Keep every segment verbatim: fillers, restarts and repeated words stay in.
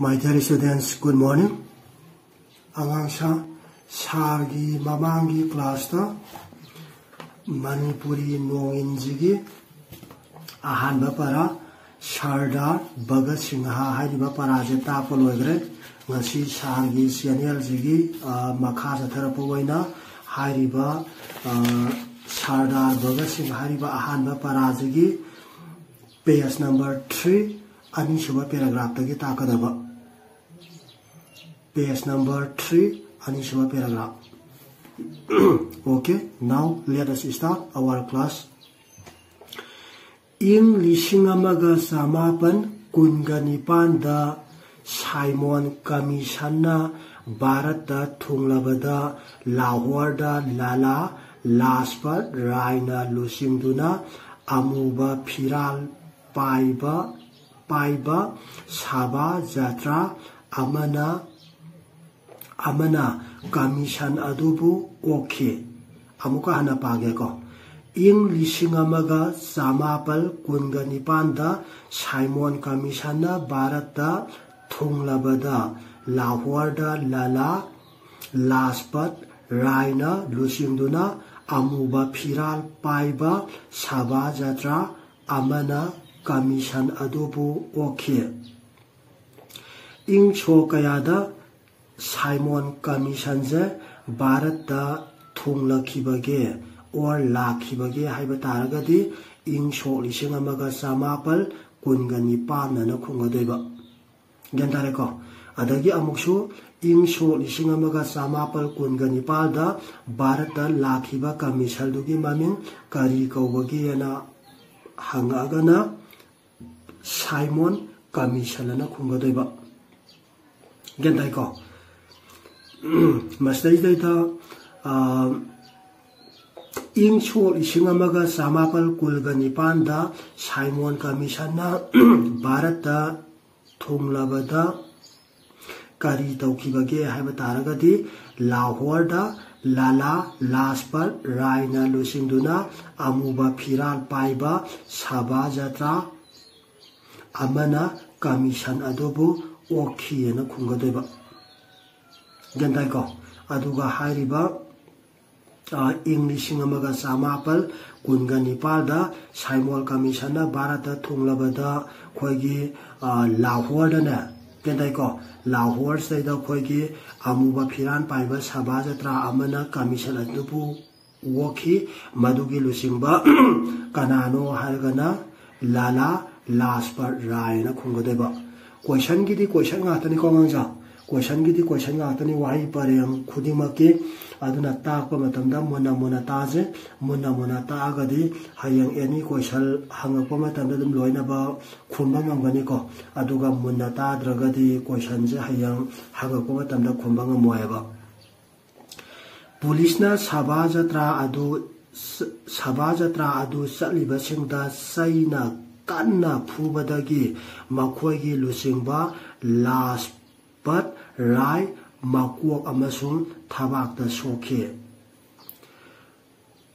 My dear students, good morning. ꯑꯉꯥꯡꯁꯥ, ꯁꯥꯔꯒꯤ ꯃꯃꯥꯡꯒꯤ ꯀ꯭ꯂꯥꯁꯇ ꯃꯅꯤꯄꯨꯔꯤ ꯅꯣꯡꯏꯟꯁꯤꯒꯤ ꯑꯍꯥꯟꯕ ꯄꯔꯥ, ꯁꯔꯗꯥꯔ ꯚꯒꯠ ꯁꯤꯡꯍ ꯍꯥꯏꯔꯤꯕ ꯄꯔꯥꯁꯦ ꯇꯥꯛꯄ ꯂꯣꯏꯈ꯭ꯔꯦ꯫ ꯉꯁꯤ ꯁꯥꯔꯒꯤ ꯆꯦꯅꯦꯜꯁꯤꯒꯤ, ꯑ, ꯃꯈꯥ ꯆꯠꯊꯔꯛꯄ ꯑꯣꯏꯅ ꯍꯥꯏꯔꯤꯕ, ꯑ, ꯁꯔꯗꯥꯔ ꯚꯒꯠ ꯁꯤꯡꯍ ꯍꯥꯏꯔꯤꯕ ꯑꯍꯥꯟꯕ ꯄꯔꯥꯁꯤꯒꯤ page number three, ꯑꯅꯤꯁꯨꯕ paragraphꯇꯒꯤ ꯇꯥꯛꯀꯗꯕ꯫ Page number three, ꯑꯅꯤꯁꯨꯕ paragraph. Okay, now let us start our class. ꯏꯪ ꯂꯤꯁꯤꯡ ꯑꯃꯒ ꯆꯃꯥꯄꯟ ꯀꯨꯟꯒ ꯅꯤꯄꯥꯟꯗ ꯁꯥꯏꯃꯣꯟ ꯀꯃꯤꯁꯟꯅ ꯚꯥꯔꯠꯇ ꯊꯨꯡꯂꯕꯗ ꯂꯥꯍꯣꯔꯗ ꯂꯥꯂꯥ ꯂꯥꯖꯄꯠ ꯔꯥꯏꯅ ꯂꯨꯆꯤꯡꯗꯨꯅ ꯑꯃꯨꯕ ꯐꯤꯔꯥꯜ ꯄꯥꯏꯕ, ꯄꯥꯏꯕ ꯁꯚꯥ ꯖꯇ꯭ꯔꯥ ꯑꯃꯅ, ꯑꯃꯅ ꯀꯃꯤꯁꯟ ꯑꯗꯨꯕꯨ ꯑꯣꯛꯈꯤ꯫ ꯑꯃꯨꯛꯀ ꯍꯟꯅ ꯄꯥꯒꯦꯀꯣ꯫ ꯏꯪ ꯂꯤꯁꯤꯡ ꯑꯃꯒ ꯆꯃꯥꯄꯜ ꯀꯨꯟꯒ ꯅꯤꯄꯥꯟꯗ ꯁꯥꯏꯃꯣꯟ ꯀꯃꯤꯁꯟꯅ ꯚꯥꯔꯠꯇ ꯊꯨꯡꯂꯕꯗ ꯂꯥꯍꯣꯔꯗ ꯂꯥꯂꯥ ꯂꯥꯖꯄꯠ ꯔꯥꯏꯅ ꯂꯨꯆꯤꯡꯗꯨꯅ ꯑꯃꯨꯕ ꯐꯤꯔꯥꯜ ꯄꯥꯏꯕ ꯁꯚꯥ ꯖꯇ꯭ꯔꯥ ꯑꯃꯅ ꯀꯃꯤꯁꯟ ꯑꯗꯨꯕꯨ ꯑꯣꯛꯈꯤ꯫ ꯏꯪ ꯁꯣꯛ ꯀꯌꯥꯗ ꯁꯥꯏꯃꯣꯟ ꯀꯃꯤꯁꯟꯁꯦ ꯚꯥꯔꯠꯇ ꯊꯨꯡꯂꯛꯈꯤꯕꯒꯦ or ꯂꯥꯛꯈꯤꯕꯒꯦ ꯍꯥꯏꯕ ꯇꯥꯔꯒꯗꯤ, ꯏꯪ ꯁꯣꯛ ꯂꯤꯁꯤꯡ ꯑꯃꯒ ꯆꯃꯥꯄꯜ ꯀꯨꯟꯒ ꯅꯤꯄꯥꯟ ꯑꯅ ꯈꯨꯝꯒꯗꯣꯏꯕ꯫ ꯒ꯭ꯌꯥꯟ ꯇꯥꯔꯦꯀꯣ? ꯑꯗꯒꯤ ꯑꯃꯨꯛꯁꯨ ꯏꯪ ꯁꯣꯛ ꯂꯤꯁꯤꯡ ꯑꯃꯒ ꯆꯃꯥꯄꯜ ꯀꯨꯟꯒ ꯅꯤꯄꯥꯜꯗ ꯚꯥꯔꯠꯇ ꯂꯥꯛꯈꯤꯕ ꯀꯃꯤꯁꯟꯗꯨꯒꯤ ꯃꯃꯤꯡ ꯀꯔꯤ ꯀꯧꯕꯒꯦꯅ ꯍꯪꯉꯛꯑꯒꯅ, ꯁꯥꯏꯃꯣꯟ ꯀꯃꯤꯁꯟ ꯑꯅ ꯈꯨꯝꯒꯗꯣꯏꯕ꯫ ꯒ꯭ꯌꯥꯟ ꯇꯥꯏꯀꯣ? ꯃꯁꯤꯗꯩꯗꯩꯗ, ꯑ, ꯏꯪ ꯁꯣꯛ ꯂꯤꯁꯤꯡ ꯑꯃꯒ ꯆꯃꯥꯄꯜ ꯀꯨꯟꯒ ꯅꯤꯄꯥꯟꯗ ꯁꯥꯏꯃꯣꯟ ꯀꯃꯤꯁꯟꯅ ꯚꯥꯔꯠꯇ ꯊꯨꯡꯂꯕꯗ ꯀꯔꯤ ꯇꯧꯈꯤꯕꯒꯦ ꯍꯥꯏꯕ ꯇꯥꯔꯒꯗꯤ, ꯂꯥꯍꯣꯔꯗ ꯂꯥꯂꯥ ꯂꯥꯖꯄꯠ ꯔꯥꯏꯅ ꯂꯨꯆꯤꯡꯗꯨꯅ ꯑꯃꯨꯕ ꯐꯤꯔꯥꯜ ꯄꯥꯏꯕ ꯁꯚꯥ ꯖꯇ꯭ꯔꯥ ꯑꯃꯅ ꯀꯃꯤꯁꯟ ꯑꯗꯨꯕꯨ ꯄꯣꯛꯈꯤꯑꯅ ꯈꯨꯝꯒꯗꯣꯏꯕ꯫ ꯒ꯭ꯌꯥꯟ ꯇꯥꯏꯀꯣ? ꯑꯗꯨꯒ ꯍꯥꯏꯔꯤꯕ, ꯑ, ꯏꯪ ꯂꯤꯁꯤꯡ ꯑꯃꯒ ꯆꯃꯥꯄꯜ ꯀꯨꯟꯒ ꯅꯤꯄꯥꯜꯗ ꯁꯥꯏꯃꯣꯟ ꯀꯃꯤꯁꯟꯅ ꯚꯥꯔꯠꯇ ꯊꯨꯡꯂꯕꯗ ꯑꯩꯈꯣꯏꯒꯤ, ꯑ, ꯂꯥꯍꯣꯔꯗꯅꯦ, ꯒ꯭ꯌꯥꯟ ꯇꯥꯏꯀꯣ? ꯂꯥꯍꯣꯔꯁꯤꯗꯩꯗ ꯑꯩꯈꯣꯏꯒꯤ ꯑꯃꯨꯕ ꯐꯤꯔꯥꯟ ꯄꯥꯏꯕ ꯁꯚꯥ ꯖꯇ꯭ꯔꯥ ꯑꯃꯅ ꯀꯃꯤꯁꯟ ꯑꯗꯨꯕꯨ ꯑꯣꯛꯈꯤ꯫ ꯃꯗꯨꯒꯤ ꯂꯨꯆꯤꯡꯕ ꯀꯅꯥꯅꯣ ꯍꯥꯏꯔꯒꯅ ꯂꯥꯂꯥ ꯂꯥꯖꯄꯠ ꯔꯥꯏꯅ ꯈꯨꯝꯒꯗꯣꯏꯕ꯫ ꯀꯣꯏꯁꯟꯒꯤꯗꯤ ꯀꯣꯏꯁꯟ ꯉꯥꯛꯇꯅꯤꯀꯣ ꯑꯉꯥꯡꯁꯥ, ꯀꯣꯏꯁꯟꯒꯤꯗꯤ ꯀꯣꯏꯁꯟ ꯉꯥꯛꯇꯅꯤ ꯋꯥꯍꯩ ꯄꯔꯦꯡ ꯈꯨꯗꯤꯡꯃꯛꯀꯤ꯫ ꯑꯗꯨꯅ ꯇꯥꯛꯄ ꯃꯇꯝꯗ ꯃꯨꯟꯅ ꯃꯨꯟꯅ ꯇꯥꯁꯦ꯫ ꯃꯨꯟꯅ ꯃꯨꯟꯅ ꯇꯥꯛꯑꯒꯗꯤ ꯍꯌꯦꯡ ꯑꯦꯅꯤ ꯀꯣꯏꯁꯟ ꯍꯪꯉꯛꯄ ꯃꯇꯝꯗ ꯑꯗꯨꯝ ꯂꯣꯏꯅꯕ ꯈꯨꯝꯕ ꯉꯝꯒꯅꯤꯀꯣ꯫ ꯑꯗꯨꯒ ꯃꯨꯟꯅ ꯇꯥꯗ꯭ꯔꯒꯗꯤ ꯀꯣꯏꯁꯟꯁꯦ ꯍꯌꯦꯡ ꯍꯪꯉꯛꯄ ꯃꯇꯝꯗ ꯈꯨꯝꯕ ꯉꯝꯃꯣꯏꯕ꯫ ꯄꯨꯂꯤꯁꯅ ꯁꯚꯥ ꯖꯇ꯭ꯔꯥ ꯑꯗꯨ, ꯁꯚꯥ ꯖꯇ꯭ꯔꯥ ꯑꯗꯨ ꯆꯠꯂꯤꯕꯁꯤꯡꯗ ꯆꯩꯅ ꯀꯟꯅ ꯐꯨꯕꯗꯒꯤ ꯃꯈꯣꯏꯒꯤ ꯂꯨꯆꯤꯡꯕ ꯂꯥꯖꯄꯠ ꯔꯥꯏ ꯃꯀꯣꯛ ꯑꯃꯁꯨꯡ ꯊꯕꯥꯛꯇ ꯁꯣꯛꯈꯤ꯫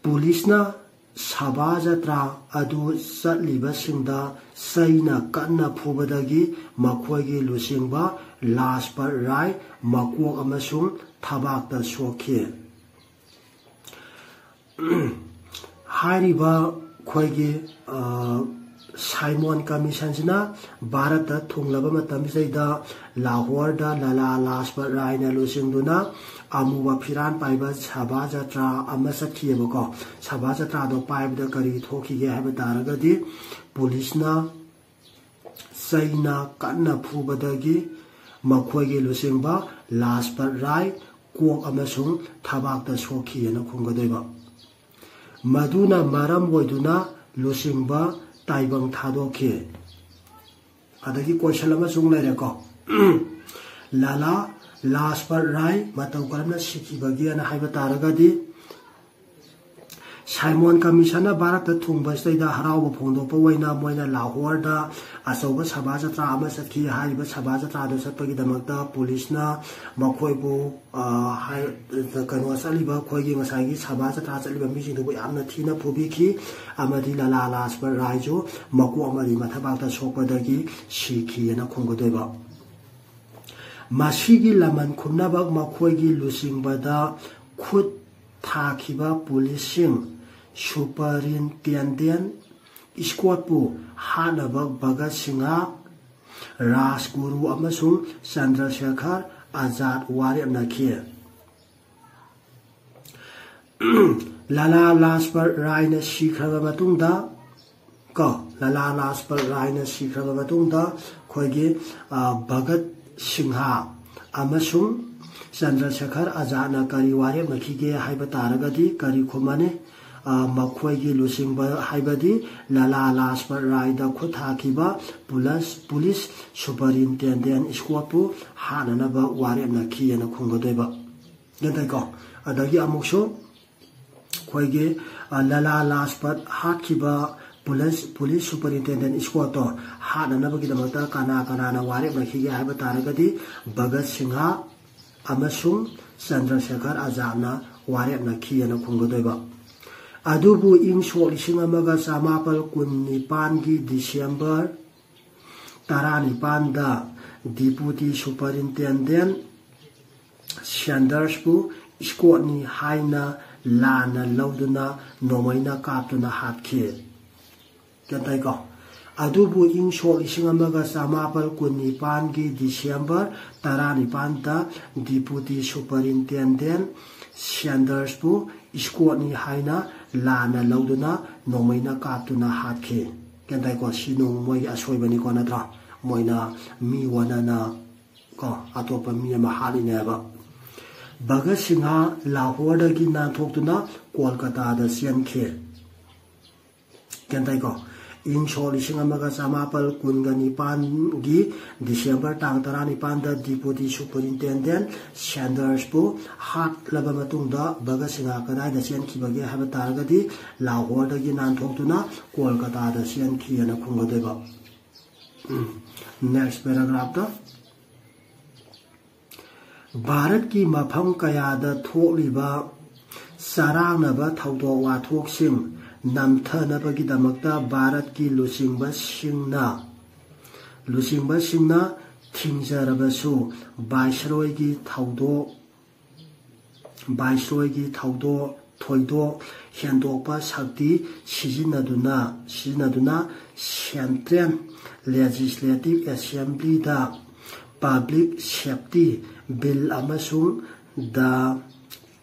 ꯄꯨꯂꯤꯁꯅ ꯁꯚꯥ ꯖꯇ꯭ꯔꯥ ꯑꯗꯨ ꯆꯠꯂꯤꯕꯁꯤꯡꯗ ꯆꯩꯅ ꯀꯟꯅ ꯐꯨꯕꯗꯒꯤ ꯃꯈꯣꯏꯒꯤ ꯂꯨꯆꯤꯡꯕ ꯂꯥꯖꯄꯠ ꯔꯥꯏ ꯃꯀꯣꯛ ꯑꯃꯁꯨꯡ ꯊꯕꯥꯛꯇ ꯁꯣꯛꯈꯤ꯫ ꯍꯥꯏꯔꯤꯕ ꯑꯩꯈꯣꯏꯒꯤ, ꯑ, ꯁꯥꯏꯃꯣꯟ ꯀꯃꯤꯁꯟꯁꯤꯅ ꯚꯥꯔꯠꯇ ꯊꯨꯡꯂꯕ ꯃꯇꯝꯁꯤꯗꯩꯗ ꯂꯥꯍꯣꯔꯗ ꯂꯥꯂꯥ ꯂꯥꯖꯄꯠ ꯔꯥꯏꯅ ꯂꯨꯆꯤꯡꯗꯨꯅ ꯑꯃꯨꯕ ꯐꯤꯔꯥꯟ ꯄꯥꯏꯕ ꯁꯚꯥ ꯖꯇ꯭ꯔꯥ ꯑꯃ ꯆꯠꯈꯤꯑꯕꯀꯣ꯫ ꯁꯚꯥ ꯖꯇ꯭ꯔꯥꯗꯣ ꯄꯥꯏꯕꯗ ꯀꯔꯤ ꯊꯣꯛꯈꯤꯒꯦ ꯍꯥꯏꯕ ꯇꯥꯔꯒꯗꯤ, ꯄꯨꯂꯤꯁꯅ ꯆꯩꯅ ꯀꯟꯅ ꯐꯨꯕꯗꯒꯤ ꯃꯈꯣꯏꯒꯤ ꯂꯨꯆꯤꯡꯕ ꯂꯥꯖꯄꯠ ꯔꯥꯏ ꯀꯣꯛ ꯑꯃꯁꯨꯡ ꯊꯕꯥꯛꯇ ꯁꯣꯛꯈꯤꯑꯅ ꯈꯨꯝꯒꯗꯣꯏꯕ꯫ ꯃꯗꯨꯅ ꯃꯔꯝ ꯑꯣꯏꯗꯨꯅ ꯂꯨꯆꯤꯡꯕ ꯇꯥꯏꯕꯪ ꯊꯥꯗꯣꯛꯈꯤ꯫ ꯑꯗꯒꯤ ꯀꯣꯏꯁꯟ ꯑꯃꯁꯨ ꯂꯩꯔꯦꯀꯣ꯫ ꯂꯥꯂꯥ ꯂꯥꯖꯄꯠ ꯔꯥꯏ ꯃꯇꯧ ꯀꯔꯝꯅ ꯁꯤꯈꯤꯕꯒꯦꯅ ꯍꯥꯏꯕ ꯇꯥꯔꯒꯗꯤ, ꯁꯥꯏꯃꯣꯟ ꯀꯃꯤꯁꯟꯅ ꯚꯥꯔꯠꯇ ꯊꯨꯡꯕꯁꯤꯗꯩꯗ ꯍꯔꯥꯎꯕ ꯐꯣꯡꯗꯣꯛꯄ ꯑꯣꯏꯅ ꯃꯣꯏꯅ ꯂꯥꯍꯣꯔꯗ ꯑꯆꯧꯕ ꯁꯚꯥ ꯖꯇ꯭ꯔꯥ ꯑꯃ ꯆꯠꯈꯤ꯫ ꯍꯥꯏꯔꯤꯕ ꯁꯚꯥ ꯖꯇ꯭ꯔꯥꯗ ꯆꯠꯄꯒꯤꯗꯃꯛꯇ ꯄꯨꯂꯤꯁꯅ ꯃꯈꯣꯏꯕꯨ, ꯑ, ꯍꯥꯏ-, ꯀꯩꯅꯣ ꯆꯠꯂꯤꯕ ꯑꯩꯈꯣꯏꯒꯤ ꯉꯁꯥꯏꯒꯤ ꯁꯚꯥ ꯖꯇ꯭ꯔꯥ ꯆꯠꯂꯤꯕ ꯃꯤꯁꯤꯡꯗꯨꯕꯨ ꯌꯥꯝꯅ ꯊꯤꯅ ꯐꯨꯕꯤꯈꯤ ꯑꯃꯗꯤ ꯂꯥꯂꯥ ꯂꯥꯖꯄꯠ ꯔꯥꯏꯁꯨ ꯃꯀꯣꯛ ꯑꯃꯗꯤ ꯃꯊꯕꯥꯛꯇ ꯁꯣꯛꯄꯗꯒꯤ ꯁꯤꯈꯤꯑꯅ ꯈꯨꯝꯒꯗꯣꯏꯕ꯫ ꯃꯁꯤꯒꯤ ꯂꯃꯟ ꯈꯨꯝꯅꯕ ꯃꯈꯣꯏꯒꯤ ꯂꯨꯆꯤꯡꯕꯗ ꯈꯨꯠ ꯊꯥꯈꯤꯕ ꯄꯨꯂꯤꯁꯁꯤꯡ ꯁꯨꯄꯔꯤꯟꯇꯦꯟꯗꯦꯟ ꯏꯁꯀꯣꯠꯄꯨ ꯍꯥꯠꯅꯕ ꯚꯒꯠ ꯁꯤꯡꯍ, ꯔꯥꯖꯒꯨꯔꯨ ꯑꯃꯁꯨꯡ ꯆꯟꯗ꯭ꯔꯁꯦꯈꯔ ꯑꯖꯥꯗ ꯋꯥꯔꯦꯞꯅꯈꯤ꯫ ꯂꯥꯂꯥ ꯂꯥꯖꯄꯠ ꯔꯥꯏꯅ ꯁꯤꯈ꯭ꯔꯕ ꯃꯇꯨꯡꯗ, ꯀꯣ, ꯂꯥꯂꯥ ꯂꯥꯖꯄꯠ ꯔꯥꯏꯅ ꯁꯤꯈ꯭ꯔꯕ ꯃꯇꯨꯡꯗ ꯑꯩꯈꯣꯏꯒꯤ, ꯑ, ꯚꯒꯠ ꯁꯤꯡꯍ ꯑꯃꯁꯨꯡ ꯆꯟꯗ꯭ꯔꯁꯦꯈꯔ ꯑꯖꯥꯗꯅ ꯀꯔꯤ ꯋꯥꯔꯦꯞꯅꯈꯤꯒꯦ ꯍꯥꯏꯕ ꯇꯥꯔꯒꯗꯤ, ꯀꯔꯤ ꯈꯨꯝꯃꯅꯤ? ꯑ, ꯃꯈꯣꯏꯒꯤ ꯂꯨꯆꯤꯡꯕ ꯍꯥꯏꯕꯗꯤ ꯂꯥꯂꯥ ꯂꯥꯖꯄꯠ ꯔꯥꯏꯗ ꯈꯨꯠ ꯊꯥꯈꯤꯕ ꯄꯨꯂꯁ-, ꯄꯨꯂꯤꯁ ꯁꯨꯄꯔꯤꯟꯇꯦꯟꯗꯦꯟ ꯏꯁꯀꯣꯠꯄꯨ ꯍꯥꯠꯅꯅꯕ ꯋꯥꯔꯦꯞꯅꯈꯤꯑꯅ ꯈꯨꯝꯒꯗꯣꯏꯕ꯫ ꯒ꯭ꯌꯥꯟ ꯇꯥꯏꯀꯣ? ꯑꯗꯒꯤ ꯑꯃꯨꯛꯁꯨ ꯑꯩꯈꯣꯏꯒꯤ, ꯑ, ꯂꯥꯂꯥ ꯂꯥꯖꯄꯠ ꯍꯥꯠꯈꯤꯕ ꯄꯨꯂꯤꯁ, ꯄꯨꯂꯤꯁ ꯁꯨꯄꯔꯤꯟꯇꯦꯟꯗꯦꯟ ꯏꯁꯀꯣꯠꯇꯣ ꯍꯥꯠꯅꯅꯕꯒꯤꯗꯃꯛꯇ ꯀꯅꯥ ꯀꯅꯥꯅ ꯋꯥꯔꯦꯞꯅꯈꯤꯒꯦ ꯍꯥꯏꯕ ꯇꯥꯔꯒꯗꯤ, ꯚꯒꯠ ꯁꯤꯡꯍ ꯑꯃꯁꯨꯡ ꯆꯟꯗ꯭ꯔꯁꯦꯈꯔ ꯑꯖꯥꯗꯅ ꯋꯥꯔꯦꯞꯅꯈꯤꯑꯅ ꯈꯨꯝꯒꯗꯣꯏꯕ꯫ ꯑꯗꯨꯕꯨ ꯏꯪ ꯁꯣꯛ ꯂꯤꯁꯤꯡ ꯑꯃꯒ ꯆꯃꯥꯄꯜ ꯀꯨꯟꯅꯤꯄꯥꯟꯒꯤ ꯗꯤꯁꯦꯝꯕꯔ ꯇꯔꯥꯅꯤꯄꯥꯟꯗ ꯗꯤꯄꯨꯇꯤ ꯁꯨꯄꯔꯤꯟꯇꯦꯟꯗꯦꯟ ꯁꯦꯟꯗꯔꯁꯄꯨ ꯏꯁꯀꯣꯠꯅꯤ ꯍꯥꯏꯅ ꯂꯥꯟꯅ ꯂꯧꯗꯨꯅ ꯅꯣꯡꯃꯩꯅ ꯀꯥꯞꯇꯨꯅ ꯍꯥꯠꯈꯤ꯫ ꯒ꯭ꯌꯥꯟ ꯇꯥꯏꯀꯣ? ꯑꯗꯨꯕꯨ ꯏꯪ ꯁꯣꯛ ꯂꯤꯁꯤꯡ ꯑꯃꯒ ꯆꯃꯥꯄꯜ ꯀꯨꯟꯅꯤꯄꯥꯟꯒꯤ ꯗꯤꯁꯦꯝꯕꯔ ꯇꯔꯥꯅꯤꯄꯥꯟꯗ ꯗꯤꯄꯨꯇꯤ ꯁꯨꯄꯔꯤꯟꯇꯦꯟꯗꯦꯟ ꯁꯦꯟꯗꯔꯁꯄꯨ ꯏꯁꯀꯣꯠꯅꯤ ꯍꯥꯏꯅ ꯂꯥꯟꯅ ꯂꯧꯗꯨꯅ ꯅꯣꯡꯃꯩꯅ ꯀꯥꯞꯇꯨꯅ ꯍꯥꯠꯈꯤ꯫ ꯒ꯭ꯌꯥꯟ ꯇꯥꯏꯀꯣ? ꯁꯤ ꯅꯣꯡ ꯃꯣꯏꯒꯤ ꯑꯁꯣꯏꯕꯅꯤꯀꯣ, ꯅꯠꯇ꯭ꯔꯣ? ꯃꯣꯏꯅ ꯃꯤ ꯑꯣꯟꯅꯅ ꯀꯣ, ꯑꯇꯣꯞꯄ ꯃꯤ ꯑꯃ ꯍꯥꯠꯂꯤꯅꯦꯕ꯫ ꯚꯒꯠ ꯁꯤꯡꯍ ꯂꯥꯍꯣꯔꯗꯒꯤ ꯅꯥꯟꯊꯣꯛꯇꯨꯅ ꯀꯣꯜꯀꯇꯥꯗ ꯆꯦꯟꯈꯤ꯫ ꯒ꯭ꯌꯥꯟ ꯇꯥꯏꯀꯣ? ꯏꯪ ꯁꯣꯛ ꯂꯤꯁꯤꯡ ꯑꯃꯒ ꯆꯃꯥꯄꯜ ꯀꯨꯟꯒ ꯅꯤꯄꯥꯟꯒꯤ ꯗꯤꯁꯦꯝꯕꯔ ꯇꯥꯡ ꯇꯔꯥꯅꯤꯄꯥꯟꯗ ꯗꯤꯄꯨꯇꯤ ꯁꯨꯄꯔꯤꯟꯇꯦꯟꯗꯦꯟ ꯁꯦꯟꯗꯔꯁꯄꯨ ꯍꯥꯠꯂꯕ ꯃꯇꯨꯡꯗ ꯚꯒꯠ ꯁꯤꯡꯍ ꯀꯗꯥꯏꯗ ꯆꯦꯟꯈꯤꯕꯒꯦ ꯍꯥꯏꯕ ꯇꯥꯔꯒꯗꯤ ꯂꯥꯍꯣꯔꯗꯒꯤ ꯅꯥꯟꯊꯣꯛꯇꯨꯅ ꯀꯣꯜꯀꯇꯥꯗ ꯆꯦꯟꯈꯤꯑꯅ ꯈꯨꯝꯒꯗꯣꯏꯕ꯫ ꯎꯝ, next paragraphꯇ ꯚꯥꯔꯠꯀꯤ ꯃꯐꯝ ꯀꯌꯥꯗ ꯊꯣꯛꯂꯤꯕ ꯆꯔꯥꯡꯅꯕ ꯊꯧꯗꯣꯛ ꯋꯥꯊꯣꯛꯁꯤꯡ ꯅꯝꯊꯅꯕꯒꯤꯗꯃꯛꯇ ꯚꯥꯔꯠꯀꯤ ꯂꯨꯆꯤꯡꯕꯁꯤꯡꯅ, ꯂꯨꯆꯤꯡꯕꯁꯤꯡꯅ ꯊꯤꯡꯖꯔꯕꯁꯨ ꯚꯥꯏꯁꯔꯣꯏꯒꯤ ꯊꯧꯗꯣꯛ ꯚꯥꯏꯁꯔꯣꯏꯒꯤ ꯊꯧꯗꯣꯛ ꯊꯣꯏꯗꯣꯛ ꯍꯦꯟꯗꯣꯛꯄ ꯁꯛꯇꯤ ꯁꯤꯖꯤꯟꯅꯗꯨꯅ ꯁꯤꯖꯤꯟꯅꯗꯨꯅ Central Legislative Assemblyꯗ Public Safety Bill ꯑꯃꯁꯨꯡ the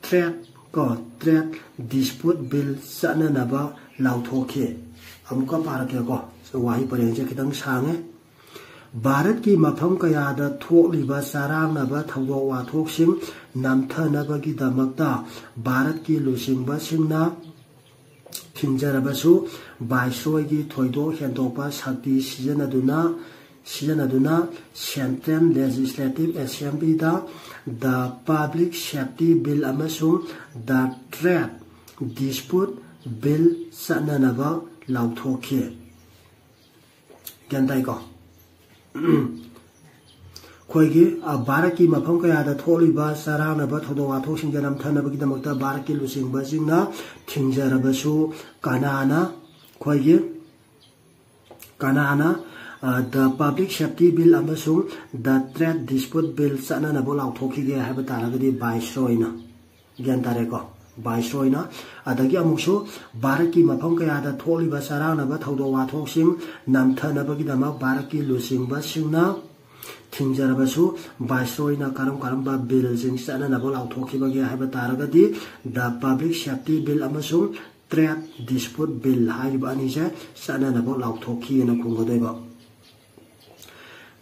Trade ꯀꯣ Trade Dispute Bill ꯆꯠꯅꯅꯕ ꯂꯥꯎꯊꯣꯛꯈꯤ꯫ ꯑꯃꯨꯛꯀ ꯄꯥꯔꯛꯀꯦꯀꯣ, ꯋꯥꯍꯩ ꯄꯔꯦꯡꯁꯦ ꯈꯤꯇꯪ ꯁꯥꯡꯉꯦ꯫ ꯚꯥꯔꯠꯀꯤ ꯃꯐꯝ ꯀꯌꯥꯗ ꯊꯣꯛꯂꯤꯕ ꯆꯔꯥꯡꯅꯕ ꯊꯧꯗꯣꯛ ꯋꯥꯊꯣꯛꯁꯤꯡ ꯅꯝꯊꯅꯕꯒꯤꯗꯃꯛꯇ ꯚꯥꯔꯠꯀꯤ ꯂꯨꯆꯤꯡꯕꯁꯤꯡꯅ ꯊꯤꯡꯖꯔꯕꯁꯨ ꯚꯥꯏꯁꯔꯣꯏꯒꯤ ꯊꯣꯏꯗꯣꯛ ꯍꯦꯟꯗꯣꯛꯄ ꯁꯛꯇꯤ ꯁꯤꯖꯤꯟꯅꯗꯨꯅ ꯁꯤꯖꯤꯟꯅꯗꯨꯅ Central Legislative Assemblyꯗ the Public Safety Bill ꯑꯃꯁꯨꯡ the Trade Dispute Bill ꯆꯠꯅꯅꯕ ꯂꯥꯎꯊꯣꯛꯈꯤ꯫ ꯒ꯭ꯌꯥꯟ ꯇꯥꯏꯀꯣ? ꯑꯩꯈꯣꯏꯒꯤ ꯚꯥꯔꯠꯀꯤ ꯃꯐꯝ ꯀꯌꯥꯗ ꯊꯣꯛꯂꯤꯕ ꯆꯔꯥꯡꯅꯕ ꯊꯧꯗꯣꯛ ꯋꯥꯊꯣꯛꯁꯤꯡꯗ ꯅꯝꯊꯅꯕꯒꯤꯗꯃꯛꯇ ꯚꯥꯔꯠꯀꯤ ꯂꯨꯆꯤꯡꯕꯁꯤꯡꯅ ꯊꯤꯡꯖꯔꯕꯁꯨ ꯀꯅꯥꯅ ꯑꯩꯈꯣꯏꯒꯤ ꯀꯅꯥꯅ the Public Safety Bill ꯑꯃꯁꯨꯡ the Trade Dispute Bill ꯆꯠꯅꯅꯕ ꯂꯥꯎꯊꯣꯛꯈꯤꯒꯦ ꯍꯥꯏꯕ ꯇꯥꯔꯒꯗꯤ ꯚꯥꯏꯁꯔꯣꯏꯅ꯫ ꯒ꯭ꯌꯥꯟ ꯇꯥꯔꯦꯀꯣ? ꯚꯥꯏꯁꯔꯣꯏꯅ꯫ ꯑꯗꯒꯤ ꯑꯃꯨꯛꯁꯨ ꯚꯥꯔꯠꯀꯤ ꯃꯐꯝ ꯀꯌꯥꯗ ꯊꯣꯛꯂꯤꯕ ꯆꯔꯥꯡꯅꯕ ꯊꯧꯗꯣꯛ ꯋꯥꯊꯣꯛꯁꯤꯡ ꯅꯝꯊꯅꯕꯒꯤꯗꯃꯛ ꯚꯥꯔꯠꯀꯤ ꯂꯨꯆꯤꯡꯕꯁꯤꯡꯅ ꯊꯤꯡꯖꯔꯕꯁꯨ ꯚꯥꯏꯁꯔꯣꯏꯅ ꯀꯔꯝ ꯀꯔꯝꯕ ꯕꯤꯜꯁꯤꯡ ꯆꯠꯅꯅꯕ ꯂꯥꯎꯊꯣꯛꯈꯤꯕꯒꯦ ꯍꯥꯏꯕ ꯇꯥꯔꯒꯗꯤ the Public Safety Bill ꯑꯃꯁꯨꯡ Trade Dispute Bill ꯍꯥꯏꯔꯤꯕ ꯑꯅꯤꯁꯦ ꯆꯠꯅꯅꯕ ꯂꯥꯎꯊꯣꯛꯈꯤꯑꯅ ꯈꯨꯝꯒꯗꯣꯏꯕ꯫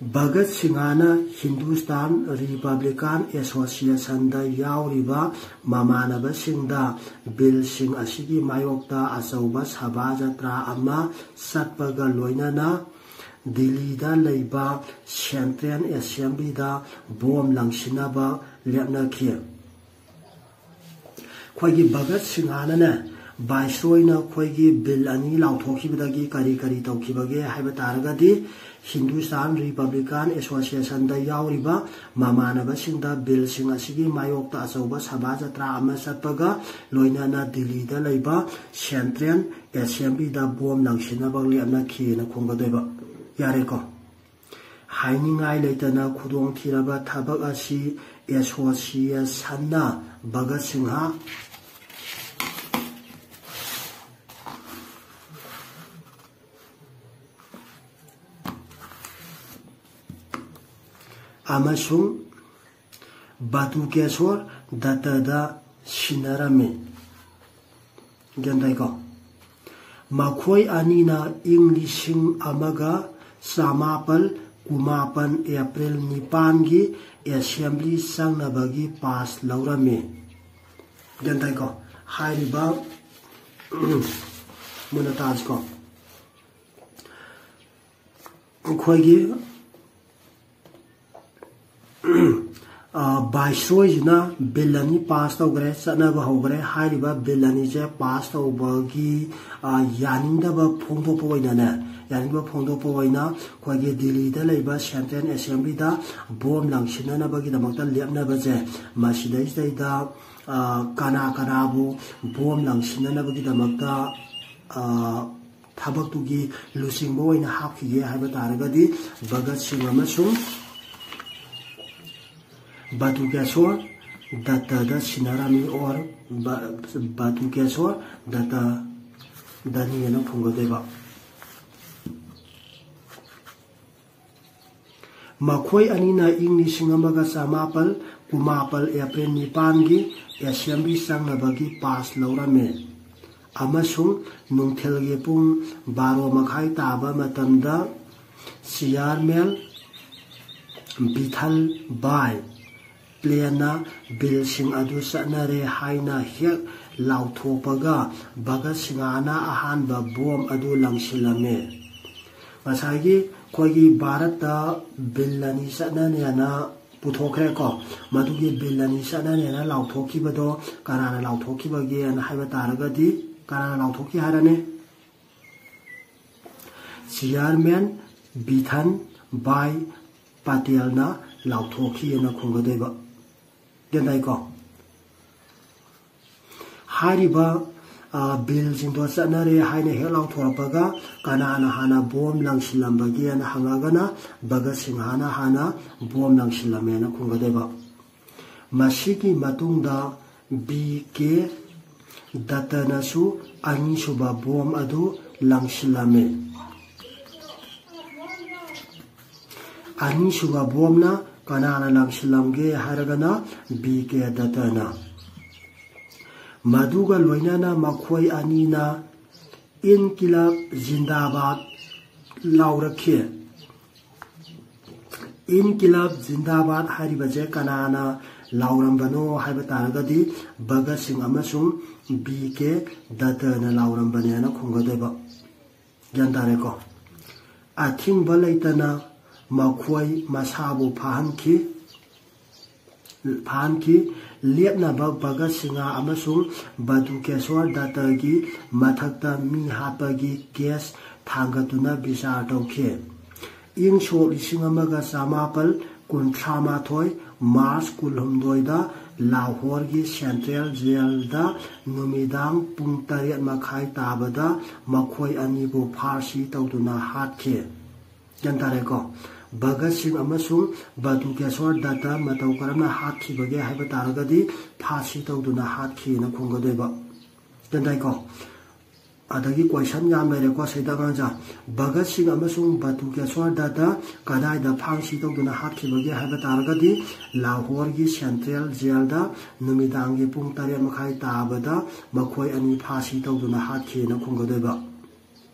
ꯚꯒꯠ ꯁꯤꯡꯍꯅ ꯍꯤꯟꯗꯨꯁꯇꯥꯟ ꯔꯤꯄꯕ꯭ꯂꯤꯀꯥꯟ ꯑꯦꯁꯣꯁꯤꯌꯦꯁꯟꯗ ꯌꯥꯎꯔꯤꯕ ꯃꯃꯥꯟꯅꯕꯁꯤꯡꯗ ꯕꯤꯜꯁꯤꯡ ꯑꯁꯤꯒꯤ ꯃꯥꯌꯣꯛꯇ ꯑꯆꯧꯕ ꯁꯚꯥ ꯖꯇ꯭ꯔꯥ ꯑꯃ ꯆꯠꯄꯒ ꯂꯣꯏꯅꯅ ꯗꯤꯜꯂꯤꯗ ꯂꯩꯕ Central Assemblyꯗ ꯕꯣꯝ ꯂꯪꯁꯤꯟꯅꯕ ꯂꯦꯞꯅꯈꯤ꯫ ꯑꯩꯈꯣꯏꯒꯤ ꯚꯒꯠ ꯁꯤꯡꯍꯅꯅꯦ ꯚꯥꯏꯁꯔꯣꯏꯅ ꯑꯩꯈꯣꯏꯒꯤ ꯕꯤꯜ ꯑꯅꯤ ꯂꯥꯎꯊꯣꯛꯈꯤꯕꯗꯒꯤ ꯀꯔꯤ ꯀꯔꯤ ꯇꯧꯈꯤꯕꯒꯦ ꯍꯥꯏꯕ ꯇꯥꯔꯒꯗꯤ ꯍꯤꯟꯗꯨꯁꯇꯥꯟ ꯔꯤꯄꯕ꯭ꯂꯤꯀꯥꯟ ꯑꯦꯁꯣꯁꯤꯌꯦꯁꯟꯗ ꯌꯥꯎꯔꯤꯕ ꯃꯃꯥꯟꯅꯕꯁꯤꯡꯗ ꯕꯤꯜꯁꯤꯡ ꯑꯁꯤꯒꯤ ꯃꯥꯌꯣꯛꯇ ꯑꯆꯧꯕ ꯁꯚꯥ ꯖꯇ꯭ꯔꯥ ꯑꯃ ꯆꯠꯄꯒ ꯂꯣꯏꯅꯅ ꯗꯤꯜꯂꯤꯗ ꯂꯩꯕ Central Assemblyꯗ ꯕꯣꯝ ꯂꯪꯁꯤꯟꯅꯕ ꯂꯦꯞꯅꯈꯤꯅ ꯈꯨꯝꯒꯗꯣꯏꯕ꯫ ꯌꯥꯔꯦꯀꯣ? ꯍꯥꯏꯅꯤꯡꯉꯥꯏ ꯂꯩꯇꯅ ꯈꯨꯗꯣꯡꯊꯤꯔꯕ ꯊꯕꯛ ꯑꯁꯤ ꯑꯦꯁꯣꯁꯤꯌꯦꯁꯟꯅ ꯚꯒꯠ ꯁꯤꯡꯍ ꯑꯃꯁꯨꯡ ꯕꯇꯨꯀꯦꯁꯣꯔ ꯗꯠꯇꯗ ꯁꯤꯟꯅꯔꯝꯃꯤ꯫ ꯒ꯭ꯌꯥꯟ ꯇꯥꯏꯀꯣ? ꯃꯈꯣꯏ ꯑꯅꯤꯅ ꯏꯪ ꯂꯤꯁꯤꯡ ꯑꯃꯒ ꯆꯃꯥꯄꯜ ꯀꯨꯟꯃꯥꯄꯟ ꯑꯦꯄ꯭ꯔꯤꯜ ꯅꯤꯄꯥꯟꯒꯤ ꯑꯦꯁꯦꯝꯕ꯭ꯂꯤ ꯆꯪꯅꯕꯒꯤ ꯄꯥꯁ ꯂꯧꯔꯝꯃꯤ꯫ ꯒ꯭ꯌꯥꯟ ꯇꯥꯏꯀꯣ? ꯍꯥꯏꯔꯤꯕ ꯃꯨꯟꯅ ꯇꯥꯁꯤꯀꯣ꯫ ꯑꯩꯈꯣꯏꯒꯤ ꯚꯥꯏꯁꯔꯣꯏꯁꯤꯅ ꯕꯤꯜ ꯑꯅꯤ ꯄꯥꯁ ꯇꯧꯈ꯭ꯔꯦ, ꯆꯠꯅꯕ ꯍꯧꯈ꯭ꯔꯦ꯫ ꯍꯥꯏꯔꯤꯕ ꯕꯤꯜ ꯑꯅꯤꯁꯦ ꯄꯥꯁ ꯇꯧꯕꯒꯤ ꯌꯥꯅꯤꯡꯗꯕ ꯐꯣꯡꯗꯣꯛꯄ ꯑꯣꯏꯅꯅꯦ, ꯌꯥꯅꯤꯡꯗꯕ ꯐꯣꯡꯗꯣꯛꯄ ꯑꯣꯏꯅ ꯑꯩꯈꯣꯏꯒꯤ ꯗꯤꯜꯂꯤꯗ ꯂꯩꯕ ꯁꯦꯟꯇ꯭ꯔꯦꯜ ꯑꯦꯁꯦꯝꯕ꯭ꯂꯤꯗ ꯕꯣꯝ ꯂꯪꯁꯤꯟꯅꯅꯕꯒꯤꯗꯃꯛꯇ ꯂꯦꯞꯅꯕꯁꯦ, ꯃꯁꯤꯗꯩꯁꯤꯗꯩꯗ ꯀꯅꯥ ꯀꯅꯥꯕꯨ ꯕꯣꯝ ꯂꯪꯁꯤꯟꯅꯅꯕꯒꯤꯗꯃꯛꯇ ꯊꯕꯛꯇꯨꯒꯤ ꯂꯨꯆꯤꯡꯕ ꯑꯣꯏꯅ ꯍꯥꯞꯈꯤꯒꯦ ꯍꯥꯏꯕ ꯇꯥꯔꯒꯗꯤ ꯚꯒꯠ ꯁꯤꯡ ꯑꯃꯁꯨꯡ ꯕꯇꯨꯀꯦꯁꯣꯔ ꯗꯠꯇꯗ ꯁꯤꯟꯅꯔꯝꯃꯤ, ꯑꯣꯔ ꯕꯇꯨꯀꯦꯁꯣꯔ ꯗꯠꯇꯗꯅꯤꯅ ꯐꯣꯡꯒꯗꯣꯏꯕ꯫ ꯃꯈꯣꯏ ꯑꯅꯤꯅ ꯏꯪ ꯂꯤꯁꯤꯡ ꯑꯃꯒ ꯆꯃꯥꯄꯜ ꯀꯨꯟꯃꯥꯄꯜ ꯑꯦꯄ꯭ꯔꯤꯜ ꯅꯤꯄꯥꯟꯒꯤ ꯑꯦꯁꯦꯝꯕ꯭ꯂꯤ ꯆꯪꯅꯕꯒꯤ ꯄꯥꯁ ꯂꯧꯔꯝꯃꯤ ꯑꯃꯁꯨꯡ ꯅꯨꯡꯊꯤꯜꯒꯤ ꯄꯨꯡ ꯕꯥꯔꯣ ꯃꯈꯥꯏ ꯇꯥꯕ ꯃꯇꯝꯗ ꯆꯤꯌꯥꯔꯃꯦꯟ ꯕꯤꯊꯜ ꯕꯥꯏ ꯄ꯭ꯂꯦꯟꯅ ꯕꯤꯜꯁꯤꯡ ꯑꯗꯨ ꯆꯠꯅꯔꯦ ꯍꯥꯏꯅ ꯍꯦꯛ ꯂꯥꯎꯊꯣꯛꯄꯒ ꯚꯒꯠ ꯁꯤꯡꯍꯅ ꯑꯍꯥꯟꯕ ꯕꯣꯝ ꯑꯗꯨ ꯂꯪꯁꯤꯜꯂꯝꯃꯤ꯫ ꯉꯁꯥꯏꯒꯤ ꯑꯩꯈꯣꯏꯒꯤ ꯚꯥꯔꯠꯇ ꯕꯤꯜ ꯑꯅꯤ ꯆꯠꯅꯅꯦꯅ ꯄꯨꯊꯣꯛꯈ꯭ꯔꯦꯀꯣ꯫ ꯃꯗꯨꯒꯤ ꯕꯤꯜ ꯑꯅꯤ ꯆꯠꯅꯅꯦꯅ ꯂꯥꯎꯊꯣꯛꯈꯤꯕꯗꯣ ꯀꯅꯥꯅ ꯂꯥꯎꯊꯣꯛꯈꯤꯕꯒꯦꯅ ꯍꯥꯏꯕ ꯇꯥꯔꯒꯗꯤ ꯀꯅꯥꯅ ꯂꯥꯎꯊꯣꯛꯈꯤ ꯍꯥꯏꯔꯅꯤ? ꯆꯤꯌꯥꯔꯃꯦꯟ ꯕꯤꯊꯟ ꯕꯥꯏ ꯄꯇꯦꯜꯅ ꯂꯥꯎꯊꯣꯛꯈꯤꯑꯅ ꯈꯨꯝꯒꯗꯣꯏꯕ꯫ ꯒ꯭ꯌꯥꯟ ꯇꯥꯏꯀꯣ? ꯍꯥꯏꯔꯤꯕ ꯑ, ꯕꯤꯜꯁꯤꯡꯗꯣ ꯆꯠꯅꯔꯦ ꯍꯥꯏꯅ ꯍꯦꯛ ꯂꯥꯎꯊꯣꯔꯛꯄꯒ ꯀꯅꯥꯅ ꯍꯥꯟꯅ ꯕꯣꯝ ꯂꯪꯁꯤꯜꯂꯝꯕꯒꯦꯅ ꯍꯪꯉꯒꯅ ꯚꯒꯠ ꯁꯤꯡꯍꯅ ꯍꯥꯟꯅ ꯕꯣꯝ ꯂꯪꯁꯤꯜꯂꯝꯃꯦꯅ ꯈꯨꯝꯒꯗꯣꯏꯕ꯫ ꯃꯁꯤꯒꯤ ꯃꯇꯨꯡꯗ ꯕꯤ ꯀꯦ ꯗꯠꯇꯅꯁꯨ ꯑꯅꯤꯁꯨꯕ ꯕꯣꯝ ꯑꯗꯨ ꯂꯪꯁꯤꯜꯂꯝꯃꯤ꯫ ꯑꯅꯤꯁꯨꯕ ꯕꯣꯝꯅ ꯀꯅꯥꯅ ꯂꯪꯁꯤꯜꯂꯝꯒꯦ ꯍꯥꯏꯔꯒꯅ ꯕꯤ ꯀꯦ ꯗꯠꯇꯅ꯫ ꯃꯗꯨꯒ ꯂꯣꯏꯅꯅ ꯃꯈꯣꯏ ꯑꯅꯤꯅ "ꯏꯟꯀꯤꯂꯥꯕ ꯖꯤꯟꯗꯥꯕꯥꯗ" ꯂꯥꯎꯔꯛꯈꯤ꯫ "ꯏꯟꯀꯤꯂꯥꯕ ꯖꯤꯟꯗꯥꯕꯥꯗ" ꯍꯥꯏꯔꯤꯕꯁꯦ ꯀꯅꯥꯅ ꯂꯥꯎꯔꯝꯕꯅꯣ ꯍꯥꯏꯕ ꯇꯥꯔꯒꯗꯤ ꯚꯒꯠ ꯁꯤꯡ ꯑꯃꯁꯨꯡ ꯕꯤ ꯀꯦ ꯗꯠꯇꯅ ꯂꯥꯎꯔꯝꯕꯅꯦꯅ ꯈꯨꯝꯒꯗꯣꯏꯕ꯫ ꯒ꯭ꯌꯥꯟ ꯇꯥꯔꯦꯀꯣ? ꯑꯊꯤꯡꯕ ꯂꯩꯇꯅ ꯃꯈꯣꯏ ꯃꯁꯥꯕꯨ ꯐꯥꯍꯟꯈꯤ꯫ ꯐꯥꯍꯟꯈꯤ꯫ ꯂꯦꯞꯅꯕ ꯚꯒꯠ ꯁꯤꯡꯍ ꯑꯃꯁꯨꯡ ꯕꯇꯨꯀꯦꯁ꯭ꯋꯔ ꯗꯠꯇꯒꯤ ꯃꯊꯛꯇ ꯃꯤ ꯍꯥꯠꯄꯒꯤ ꯀꯦꯁ ꯊꯥꯡꯒꯠꯇꯨꯅ ꯕꯤꯆꯥꯔ ꯇꯧꯈꯤ꯫ ꯏꯪ ꯁꯣꯛ ꯂꯤꯁꯤꯡ ꯑꯃꯒ ꯆꯃꯥꯄꯜ ꯀꯨꯟꯊ꯭ꯔꯥ ꯃꯥꯊꯣꯏ ꯃꯥꯔꯆ ꯀꯨꯟꯍꯨꯝꯗꯣꯏꯗ ꯂꯥꯍꯣꯔꯒꯤ ꯁꯦꯟꯇ꯭ꯔꯦꯜ ꯖꯦꯜꯗ ꯅꯨꯃꯤꯗꯥꯡ ꯄꯨꯡ ꯇꯔꯦꯠ ꯃꯈꯥꯏ ꯇꯥꯕꯗ ꯃꯈꯣꯏ ꯑꯅꯤꯕꯨ ꯐꯥꯔꯁꯤ ꯇꯧꯗꯨꯅ ꯍꯥꯠꯈꯤ꯫ ꯒ꯭ꯌꯥꯟ ꯇꯥꯔꯦꯀꯣ? ꯚꯒꯠ ꯁꯤꯡ ꯑꯃꯁꯨꯡ ꯕꯇꯨꯀꯦꯁ꯭ꯋꯔ ꯗꯠꯇ ꯃꯇꯧ ꯀꯔꯝꯅ ꯍꯥꯠꯈꯤꯕꯒꯦ ꯍꯥꯏꯕ ꯇꯥꯔꯒꯗꯤ ꯐꯥꯁꯤ ꯇꯧꯗꯨꯅ ꯍꯥꯠꯈꯤꯅ ꯈꯨꯝꯒꯗꯣꯏꯕ꯫ ꯒ꯭ꯌꯥꯟ ꯇꯥꯏꯀꯣ? ꯑꯗꯒꯤ ꯀꯣꯏꯁꯟ ꯌꯥꯝ ꯂꯩꯔꯦꯀꯣ ꯁꯤꯗ ꯑꯉꯥꯡꯁꯦ꯫ ꯚꯒꯠ ꯁꯤꯡ ꯑꯃꯁꯨꯡ ꯕꯇꯨꯀꯦꯁ꯭ꯋꯔ ꯗꯠꯇ ꯀꯗꯥꯏꯗ ꯐꯥꯁꯤ ꯇꯧꯗꯨꯅ ꯍꯥꯠꯈꯤꯕꯒꯦ ꯍꯥꯏꯕ ꯇꯥꯔꯒꯗꯤ ꯂꯥꯍꯣꯔꯒꯤ ꯁꯦꯟꯇ꯭ꯔꯦꯜ ꯖꯦꯜꯗ ꯅꯨꯃꯤꯗꯥꯡꯒꯤ ꯄꯨꯡ ꯇꯔꯦꯠ ꯃꯈꯥꯏ ꯇꯥꯕꯗ ꯃꯈꯣꯏ ꯑꯅꯤ ꯐꯥꯁꯤ ꯇꯧꯗꯨꯅ ꯍꯥꯠꯈꯤꯅ ꯈꯨꯝꯒꯗꯣꯏꯕ꯫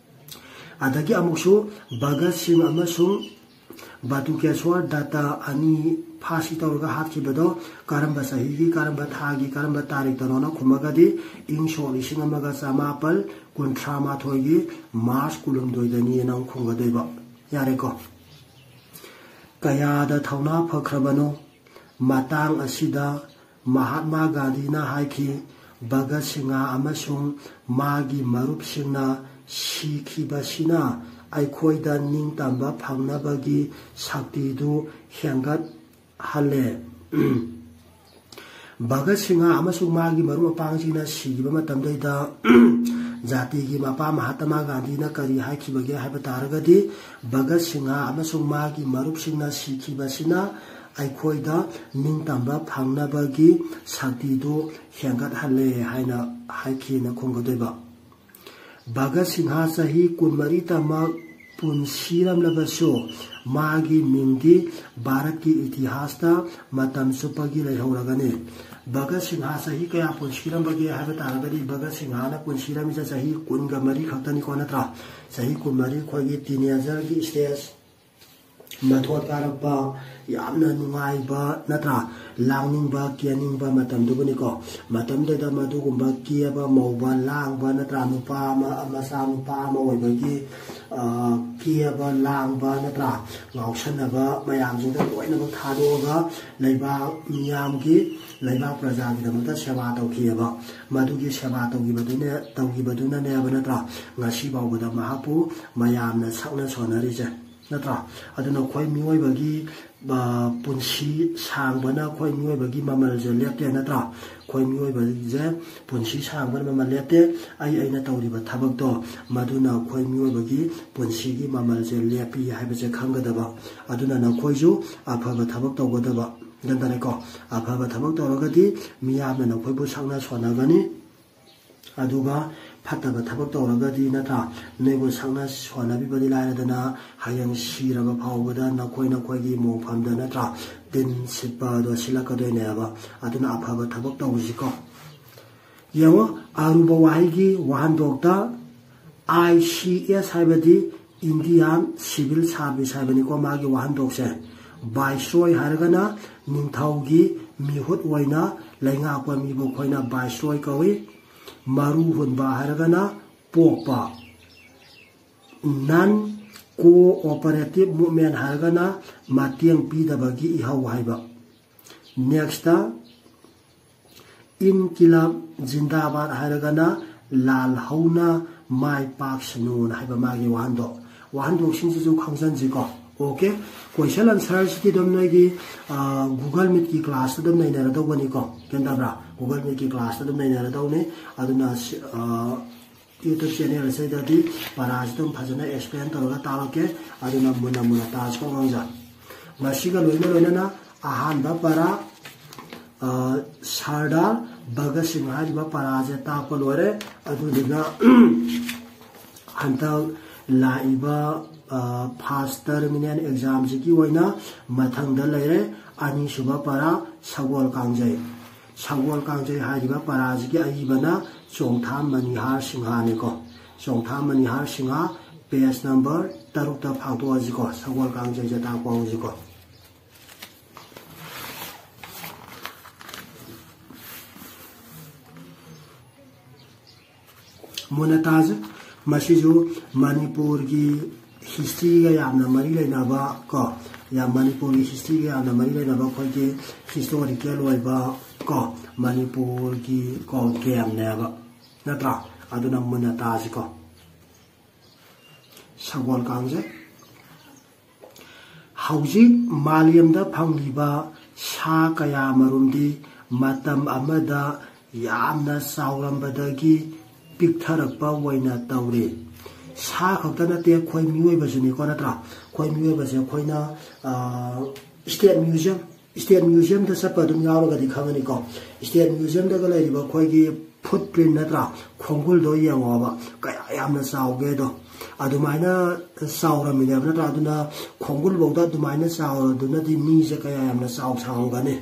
ꯑꯗꯒꯤ ꯑꯃꯨꯛꯁꯨ ꯚꯒꯠ ꯁꯤꯡ ꯑꯃꯁꯨꯡ ꯕꯇꯨꯀꯦꯁ꯭ꯋꯔ ꯗꯠꯇ ꯑꯅꯤ ꯐꯥꯁꯤ ꯇꯧꯔꯒ ꯍꯥꯠꯈꯤꯕꯗꯣ ꯀꯔꯝꯕ ꯆꯍꯤꯒꯤ, ꯀꯔꯝꯕ ꯊꯥꯒꯤ, ꯀꯔꯝꯕ ꯇꯥꯔꯤꯛꯇꯅꯣꯅ ꯈꯨꯝꯃꯒꯗꯤ ꯏꯪ ꯁꯣꯛ ꯂꯤꯁꯤꯡ ꯑꯃꯒ ꯆꯃꯥꯄꯜ ꯀꯨꯟꯊ꯭ꯔꯥ ꯃꯥꯊꯣꯏꯒꯤ ꯃꯥꯔꯆ ꯀꯨꯟꯍꯨꯝꯗꯣꯏꯗꯅꯤꯅ ꯑꯃꯨꯛ ꯈꯨꯝꯒꯗꯣꯏꯕ꯫ ꯌꯥꯔꯦꯀꯣ? ꯀꯌꯥꯗ ꯊꯧꯅꯥ ꯐꯈ꯭ꯔꯕꯅꯣ? ꯃꯇꯥꯡ ꯑꯁꯤꯗ ꯃꯍꯥꯠꯃꯥ ꯒꯥꯟꯙꯤꯅ ꯍꯥꯏꯈꯤ, "ꯚꯒꯠ ꯁꯤꯡꯍ ꯑꯃꯁꯨꯡ ꯃꯥꯒꯤ ꯃꯔꯨꯞꯁꯤꯡꯅ ꯁꯤꯈꯤꯕꯁꯤꯅ ꯑꯩꯈꯣꯏꯗ ꯅꯤꯡꯇꯝꯕ ꯐꯪꯅꯕꯒꯤ ꯁꯛꯇꯤꯗꯨ ꯍꯦꯟꯒꯠꯍꯜꯂꯦ"꯫ ꯚꯒꯠ ꯁꯤꯡꯍ ꯑꯃꯁꯨꯡ ꯃꯥꯒꯤ ꯃꯔꯨꯞ ꯃꯄꯥꯡꯁꯤꯡꯅ ꯁꯤꯈꯤꯕ ꯃꯇꯝꯗꯩꯗ ꯖꯥꯇꯤꯒꯤ ꯃꯄꯥ ꯃꯍꯥꯇꯃꯥ ꯒꯥꯟꯙꯤꯅ ꯀꯔꯤ ꯍꯥꯏꯈꯤꯕꯒꯦ ꯍꯥꯏꯕ ꯇꯥꯔꯒꯗꯤ, ꯚꯒꯠ ꯁꯤꯡꯍ ꯑꯃꯁꯨꯡ ꯃꯥꯒꯤ ꯃꯔꯨꯞꯁꯤꯡꯅ ꯁꯤꯈꯤꯕꯁꯤꯅ ꯑꯩꯈꯣꯏꯗ ꯅꯤꯡꯇꯝꯕ ꯐꯪꯅꯕꯒꯤ ꯁꯛꯇꯤꯗꯨ ꯍꯦꯟꯒꯠꯍꯜꯂꯦ ꯍꯥꯏꯅ ꯍꯥꯏꯈꯤꯅ ꯈꯨꯝꯒꯗꯣꯏꯕ꯫ ꯚꯒꯠ ꯁꯤꯡꯍ ꯆꯍꯤ ꯀꯨꯟꯃꯔꯤ ꯇꯃꯛ ꯄꯨꯟꯁꯤꯔꯝꯂꯕꯁꯨ, ꯃꯥꯒꯤ ꯃꯤꯡꯗꯤ ꯚꯥꯔꯠꯀꯤ ꯏꯇꯤꯍꯥꯁꯇ ꯃꯇꯝ ꯆꯨꯞꯄꯒꯤ ꯂꯩꯍꯧꯔꯒꯅꯤ꯫ ꯚꯒꯠ ꯁꯤꯡꯍ ꯆꯍꯤ ꯀꯌꯥ ꯄꯨꯟꯁꯤꯔꯝꯕꯒꯦ ꯍꯥꯏꯕ ꯇꯥꯔꯒꯗꯤ, ꯚꯒꯠ ꯁꯤꯡꯍꯅ ꯄꯨꯟꯁꯤꯔꯝꯃꯤꯁꯦ ꯆꯍꯤ ꯀꯨꯟꯒ ꯃꯔꯤ ꯈꯛꯇꯅꯤꯀꯣ, ꯅꯠꯇ꯭ꯔꯥ? ꯆꯍꯤ ꯀꯨꯟꯃꯔꯤ ꯑꯩꯈꯣꯏꯒꯤ teenagerꯒꯤ stage, ꯃꯊꯣꯠ ꯀꯥꯔꯛꯄ, ꯌꯥꯝꯅ ꯅꯨꯡꯉꯥꯏꯕ, ꯅꯠꯇ꯭ꯔꯥ? ꯂꯥꯡꯅꯤꯡꯕ, ꯀꯦꯅꯤꯡꯕ ꯃꯇꯝꯗꯨꯕꯨꯅꯤꯀꯣ꯫ ꯃꯇꯝꯗꯨꯗ ꯃꯗꯨꯒꯨꯝꯕ ꯀꯦꯕ, ꯃꯧꯕ, ꯂꯥꯡꯕ, ꯅꯠꯇ꯭ꯔꯥ? ꯅꯨꯄꯥ ꯑꯃ, ꯃꯆꯥ ꯅꯨꯄꯥ ꯑꯃ ꯑꯣꯏꯕꯒꯤ, ꯑ, ꯀꯦꯕ, ꯂꯥꯡꯕ, ꯅꯠꯇ꯭ꯔꯥ? ꯉꯥꯎꯁꯟꯅꯕ ꯃꯌꯥꯝꯁꯤꯡꯗꯣ ꯂꯣꯏꯅꯃꯛ ꯊꯥꯗꯣꯛꯑꯒ ꯂꯩꯕꯥꯛ ꯃꯤꯌꯥꯝꯒꯤ, ꯂꯩꯕꯥꯛ ꯄ꯭ꯔꯖꯥꯒꯤꯗꯃꯛꯇ ꯁꯦꯕꯥ ꯇꯧꯈꯤꯑꯕ꯫ ꯃꯗꯨꯒꯤ ꯁꯦꯕꯥ ꯇꯧꯈꯤꯕꯗꯨꯅꯦ, ꯇꯧꯈꯤꯕꯗꯨꯅꯅꯦꯕ, ꯅꯠꯇ꯭ꯔꯥ? ꯉꯁꯤ ꯐꯥꯎꯕꯗ ꯃꯍꯥꯛꯄꯨ ꯃꯌꯥꯝꯅ ꯁꯛꯅ ꯁꯣꯟꯅꯔꯤꯁꯦ, ꯅꯠꯇ꯭ꯔꯥ? ꯑꯗꯨꯅ ꯑꯩꯈꯣꯏ ꯃꯤꯑꯣꯏꯕꯒꯤ, ꯑ, ꯄꯨꯟꯁꯤ ꯁꯥꯡꯕꯅ ꯑꯩꯈꯣꯏ ꯃꯤꯑꯣꯏꯕꯒꯤ ꯃꯃꯜꯁꯦ ꯂꯦꯞꯇꯦ, ꯅꯠꯇ꯭ꯔꯥ? ꯑꯩꯈꯣꯏ ꯃꯤꯑꯣꯏꯕꯁꯦ ꯄꯨꯟꯁꯤ ꯁꯥꯡꯕꯅ ꯃꯃꯜ ꯂꯦꯞꯇꯦ꯫ ꯑꯩ, ꯑꯩꯅ ꯇꯧꯔꯤꯕ ꯊꯕꯛꯇꯣ, ꯃꯗꯨꯅ ꯑꯩꯈꯣꯏ ꯃꯤꯑꯣꯏꯕꯒꯤ ꯄꯨꯟꯁꯤꯒꯤ ꯃꯃꯜꯁꯦ ꯂꯦꯞꯄꯤ ꯍꯥꯏꯕꯁꯦ ꯈꯪꯒꯗꯕ꯫ ꯑꯗꯨꯅ ꯅꯈꯣꯏꯁꯨ ꯑꯐꯕ ꯊꯕꯛ ꯇꯧꯒꯗꯕ, ꯒ꯭ꯌꯥꯟ ꯇꯥꯔꯦꯀꯣ? ꯑꯐꯕ ꯊꯕꯛ ꯇꯧꯔꯒꯗꯤ ꯃꯤꯌꯥꯝꯅ ꯅꯈꯣꯏꯕꯨ ꯁꯛꯅ ꯁꯣꯟꯅꯒꯅꯤ꯫ ꯑꯗꯨꯒ ꯐꯠꯇꯕ ꯊꯕꯛ ꯇꯧꯔꯒꯗꯤ, ꯅꯠꯇ꯭ꯔꯥ, ꯅꯣꯏꯕꯨ ꯁꯛꯅ ꯁꯣꯟꯅꯕꯤꯕꯗꯤ ꯂꯥꯏꯔꯗꯅ, ꯍꯌꯦꯡ ꯁꯤꯔꯕ ꯐꯥꯎꯕꯗ ꯅꯈꯣꯏ ꯅꯈꯣꯏꯒꯤ ꯃꯣꯡꯐꯝꯗ, ꯅꯠꯇ꯭ꯔꯥ, ꯇꯤꯟ ꯁꯤꯠꯄ ꯑꯗꯣ ꯁꯤꯠꯂꯛꯀꯗꯣꯏꯅꯦꯕ꯫ ꯑꯗꯨꯅ ꯑꯐꯕ ꯊꯕꯛ ꯇꯧꯁꯤꯀꯣ꯫ ꯌꯦꯡꯉꯣ, ꯑꯔꯨꯕ ꯋꯥꯍꯩꯒꯤ ꯋꯥꯍꯟꯊꯣꯛꯇ, I C S ꯍꯥꯏꯕꯗꯤ Indian Civil Service ꯍꯥꯏꯕꯅꯤꯀꯣ, ꯃꯥꯒꯤ ꯋꯥꯍꯟꯊꯣꯛꯁꯦ꯫ Viceroy ꯍꯥꯏꯔꯒꯅ ꯅꯤꯡꯊꯧꯒꯤ ꯃꯤꯍꯨꯠ ꯑꯣꯏꯅ ꯂꯩꯉꯥꯛꯄ ꯃꯤꯕꯨ ꯑꯩꯈꯣꯏꯅ Viceroy ꯀꯧꯏ꯫ ꯃꯔꯨ ꯍꯨꯟꯕ ꯍꯥꯏꯔꯒꯅ ꯄꯣꯛꯄ꯫ Non cooperative movement ꯍꯥꯏꯔꯒꯅ ꯃꯇꯦꯡ ꯄꯤꯗꯕꯒꯤ ꯏꯍꯧ ꯍꯥꯏꯕ꯫ Next, ꯏꯟꯀꯤꯂꯥꯕ ꯖꯤꯟꯗꯥꯕꯥꯗ ꯍꯥꯏꯔꯒꯅ ꯂꯥꯜ ꯍꯧꯅ ꯃꯥꯏ ꯄꯥꯛꯁꯅꯨꯅ ꯍꯥꯏꯕ ꯃꯥꯒꯤ ꯋꯥꯍꯟꯊꯣꯛ꯫ ꯋꯥꯍꯟꯊꯣꯛꯁꯤꯡꯁꯤꯁꯨ ꯈꯪꯖꯟꯁꯤꯀꯣ꯫ Okay? Question answer ꯁꯤꯗꯤ ꯑꯗꯨꯝ ꯅꯣꯏꯒꯤ Google Meet ꯀꯤ class ꯇ ꯑꯗꯨꯝ ꯅꯩꯅꯔꯗꯧꯕꯅꯤꯀꯣ꯫ ꯒ꯭ꯌꯥꯟ ꯇꯥꯕ꯭ꯔꯥ? Google Meet ꯀꯤ class ꯇ ꯑꯗꯨꯝ ꯅꯩꯅꯔꯗꯧꯅꯤ꯫ ꯑꯗꯨꯅ YouTube channel ꯑꯁꯤꯗꯗꯤ ꯄꯔꯥꯁꯤ ꯑꯗꯨꯝ ꯐꯖꯅ explain ꯇꯧꯔꯒ ꯇꯥꯛꯂꯛꯀꯦ꯫ ꯑꯗꯨꯅ ꯃꯨꯟꯅ ꯃꯨꯟꯅ ꯇꯥꯁꯤꯀꯣ ꯑꯉꯥꯡꯁꯥ꯫ ꯃꯁꯤꯒ ꯂꯣꯏꯅ ꯂꯣꯏꯅꯅ ꯑꯍꯥꯟꯕ ꯄꯔꯥ ꯁꯔꯗꯥꯔ ꯚꯒꯠ ꯁꯤꯡ ꯍꯥꯏꯔꯤꯕ ꯄꯔꯥꯁꯦ ꯇꯥꯛꯄ ꯂꯣꯏꯔꯦ꯫ ꯑꯗꯨꯗꯨꯅ ꯍꯟꯗꯛ ꯂꯥꯛꯏꯕ first terminal exam ꯁꯤꯒꯤ ꯑꯣꯏꯅ ꯃꯊꯪꯗ ꯂꯩꯔꯦ꯫ ꯑꯅꯤꯁꯨꯕ ꯄꯔꯥ ꯁꯒꯣꯜ ꯀꯥꯡꯖꯩ꯫ ꯁꯒꯣꯜ ꯀꯥꯡꯖꯩ ꯍꯥꯏꯔꯤꯕ ꯄꯔꯥꯁꯤꯒꯤ ꯑꯏꯕꯅ ꯆꯣꯡꯊꯥꯝ ꯃꯅꯤꯍꯥꯔ ꯁꯤꯡꯍꯥꯅꯤꯀꯣ꯫ ꯆꯣꯡꯊꯥꯝ ꯃꯅꯤꯍꯥꯔ ꯁꯤꯡꯍꯥ, page number ꯇꯔꯨꯛꯇ ꯐꯥꯛꯇꯣꯛꯑꯁꯤꯀꯣ꯫ ꯁꯒꯣꯜ ꯀꯥꯡꯖꯩꯁꯦ ꯇꯥꯛꯄ ꯍꯧꯁꯤꯀꯣ꯫ ꯃꯨꯟꯅ ꯇꯥꯁꯦ꯫ ꯃꯁꯤꯁꯨ ꯃꯅꯤꯄꯨꯔꯒꯤ history ꯒ ꯌꯥꯝꯅ ꯃꯔꯤ ꯂꯩꯅꯕ ꯀꯣ, ꯌꯥꯝ, ꯃꯅꯤꯄꯨꯔꯒꯤ history ꯒ ꯌꯥꯝꯅ ꯃꯔꯤ ꯂꯩꯅꯕ ꯑꯩꯈꯣꯏꯒꯤ historical ꯑꯣꯏꯕ ꯀꯣ, ꯃꯅꯤꯄꯨꯔꯒꯤ ꯀꯣ game ꯅꯦꯕ, ꯅꯠꯇ꯭ꯔꯥ? ꯑꯗꯨꯅ ꯃꯨꯟꯅ ꯇꯥꯁꯤꯀꯣ꯫ ꯁꯒꯣꯜ ꯀꯥꯡꯖꯩ꯫ ꯍꯧꯖꯤꯛ ꯃꯥꯂꯦꯝꯗ ꯐꯪꯂꯤꯕ ꯁꯥ ꯀꯌꯥ ꯃꯔꯨꯝꯗꯤ ꯃꯇꯝ ꯑꯃꯗ ꯌꯥꯝꯅ ꯆꯥꯎꯔꯝꯕꯗꯒꯤ ꯄꯤꯛꯊꯔꯛꯄ ꯑꯣꯏꯅ ꯇꯧꯔꯤ꯫ ꯁꯥ ꯈꯛꯇ ꯅꯠꯇꯦ, ꯑꯩꯈꯣꯏ ꯃꯤꯑꯣꯏꯕꯁꯨꯅꯤꯀꯣ, ꯅꯠꯇ꯭ꯔꯥ? ꯑꯩꯈꯣꯏ ꯃꯤꯑꯣꯏꯕꯁꯦ ꯑꯩꯈꯣꯏꯅ state museum, state museum ꯗ ꯆꯠꯄ ꯑꯗꯨꯝ ꯌꯥꯎꯔꯒꯗꯤ ꯈꯪꯒꯅꯤꯀꯣ꯫ State museum ꯗꯒ ꯂꯩꯔꯤꯕ ꯑꯩꯈꯣꯏꯒꯤ footprint ꯅꯠꯇ꯭ꯔꯥ, ꯈꯣꯡꯒꯨꯜꯗꯣ ꯌꯦꯡꯉꯣꯕ, ꯀꯌꯥ ꯌꯥꯝꯅ ꯆꯥꯎꯒꯦꯗꯣ꯫ ꯑꯗꯨꯃꯥꯏꯅ ꯆꯥꯎꯔꯝꯃꯤꯅꯦꯕ, ꯅꯠꯇ꯭ꯔꯥ? ꯑꯗꯨꯅ ꯈꯣꯡꯒꯨꯜꯐꯧꯗ ꯑꯗꯨꯃꯥꯏꯅ ꯆꯥꯎꯔꯗꯨꯅꯗꯤ ꯃꯤꯁꯦ ꯀꯌꯥ ꯌꯥꯝꯅ ꯆꯥꯎ ꯁꯥꯡꯉꯝꯒꯅꯤ꯫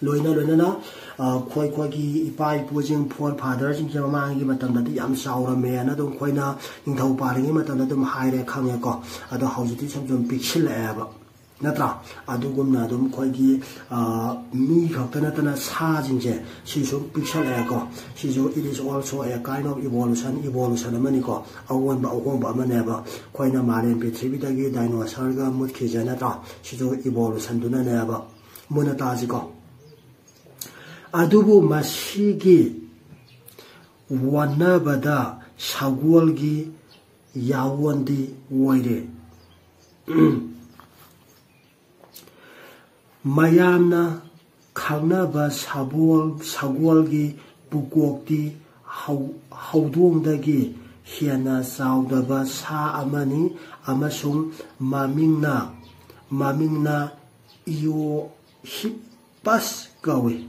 ꯂꯣꯏꯅ ꯂꯣꯏꯅꯅ ꯑꯩꯈꯣꯏ, ꯑꯩꯈꯣꯏꯒꯤ ꯏꯄꯥ ꯏꯄꯨꯁꯤꯡ, forefather ꯁꯤꯡꯁꯦ ꯃꯃꯥꯡꯒꯤ ꯃꯇꯝꯗꯗꯤ ꯌꯥꯝ ꯆꯥꯎꯔꯝꯃꯦꯅ ꯑꯗꯨꯝ ꯑꯩꯈꯣꯏꯅ ꯅꯤꯡꯊꯧ ꯄꯥꯜꯂꯤꯉꯩ ꯃꯇꯝꯗ ꯑꯗꯨꯝ ꯍꯥꯏꯔꯦ, ꯈꯪꯉꯦꯀꯣ꯫ ꯑꯗꯣ ꯍꯧꯖꯤꯛꯇꯤ ꯁꯨꯝ ꯁꯨꯝ ꯄꯤꯛꯁꯤꯜꯂꯛꯑꯦꯕ, ꯅꯠꯇ꯭ꯔꯥ? ꯑꯗꯨꯒꯨꯝꯅ ꯑꯗꯨꯝ ꯑꯩꯈꯣꯏꯒꯤ ꯃꯤ ꯈꯛꯇ ꯅꯠꯇꯅ ꯁꯥꯁꯤꯡꯁꯦ ꯁꯤꯁꯨ ꯄꯤꯛꯁꯜꯂꯛꯑꯦꯀꯣ꯫ ꯁꯤꯁꯨ it is also a kind of evolution, evolution ꯑꯃꯅꯤꯀꯣ, ꯑꯑꯣꯟꯕ ꯑꯍꯣꯡꯕ ꯑꯃꯅꯦꯕ꯫ ꯑꯩꯈꯣꯏꯅ ꯃꯥꯂꯦꯝ ꯄ꯭ꯔꯤꯊꯤꯕꯤꯗꯒꯤ dinosaur ꯒ ꯃꯨꯠꯈꯤꯁꯦ, ꯅꯠꯇ꯭ꯔꯥ? ꯁꯤꯁꯨ evolution ꯗꯨꯅꯅꯦꯕ꯫ ꯃꯨꯟꯅ ꯇꯥꯁꯤꯀꯣ꯫ ꯑꯗꯨꯕꯨ ꯃꯁꯤꯒꯤ ꯋꯥꯅꯕꯗ ꯁꯒꯣꯜꯒꯤ ꯌꯥꯑꯣꯟꯗꯤ ꯑꯣꯏꯔꯦ꯫ ꯃꯌꯥꯝꯅ ꯈꯪꯅꯕ ꯁꯒꯣꯜ, ꯁꯒꯣꯜꯒꯤ ꯄꯨꯀꯣꯛꯇꯤ ꯍꯧ-, ꯍꯧꯗꯣꯡꯗꯒꯤ ꯍꯦꯟꯅ ꯆꯥꯎꯗꯕ ꯁꯥ ꯑꯃꯅꯤ, ꯑꯃꯁꯨꯡ ꯃꯃꯤꯡꯅ, ꯃꯃꯤꯡꯅ ꯏꯑꯣꯍꯤꯄꯁ ꯀꯧꯏ꯫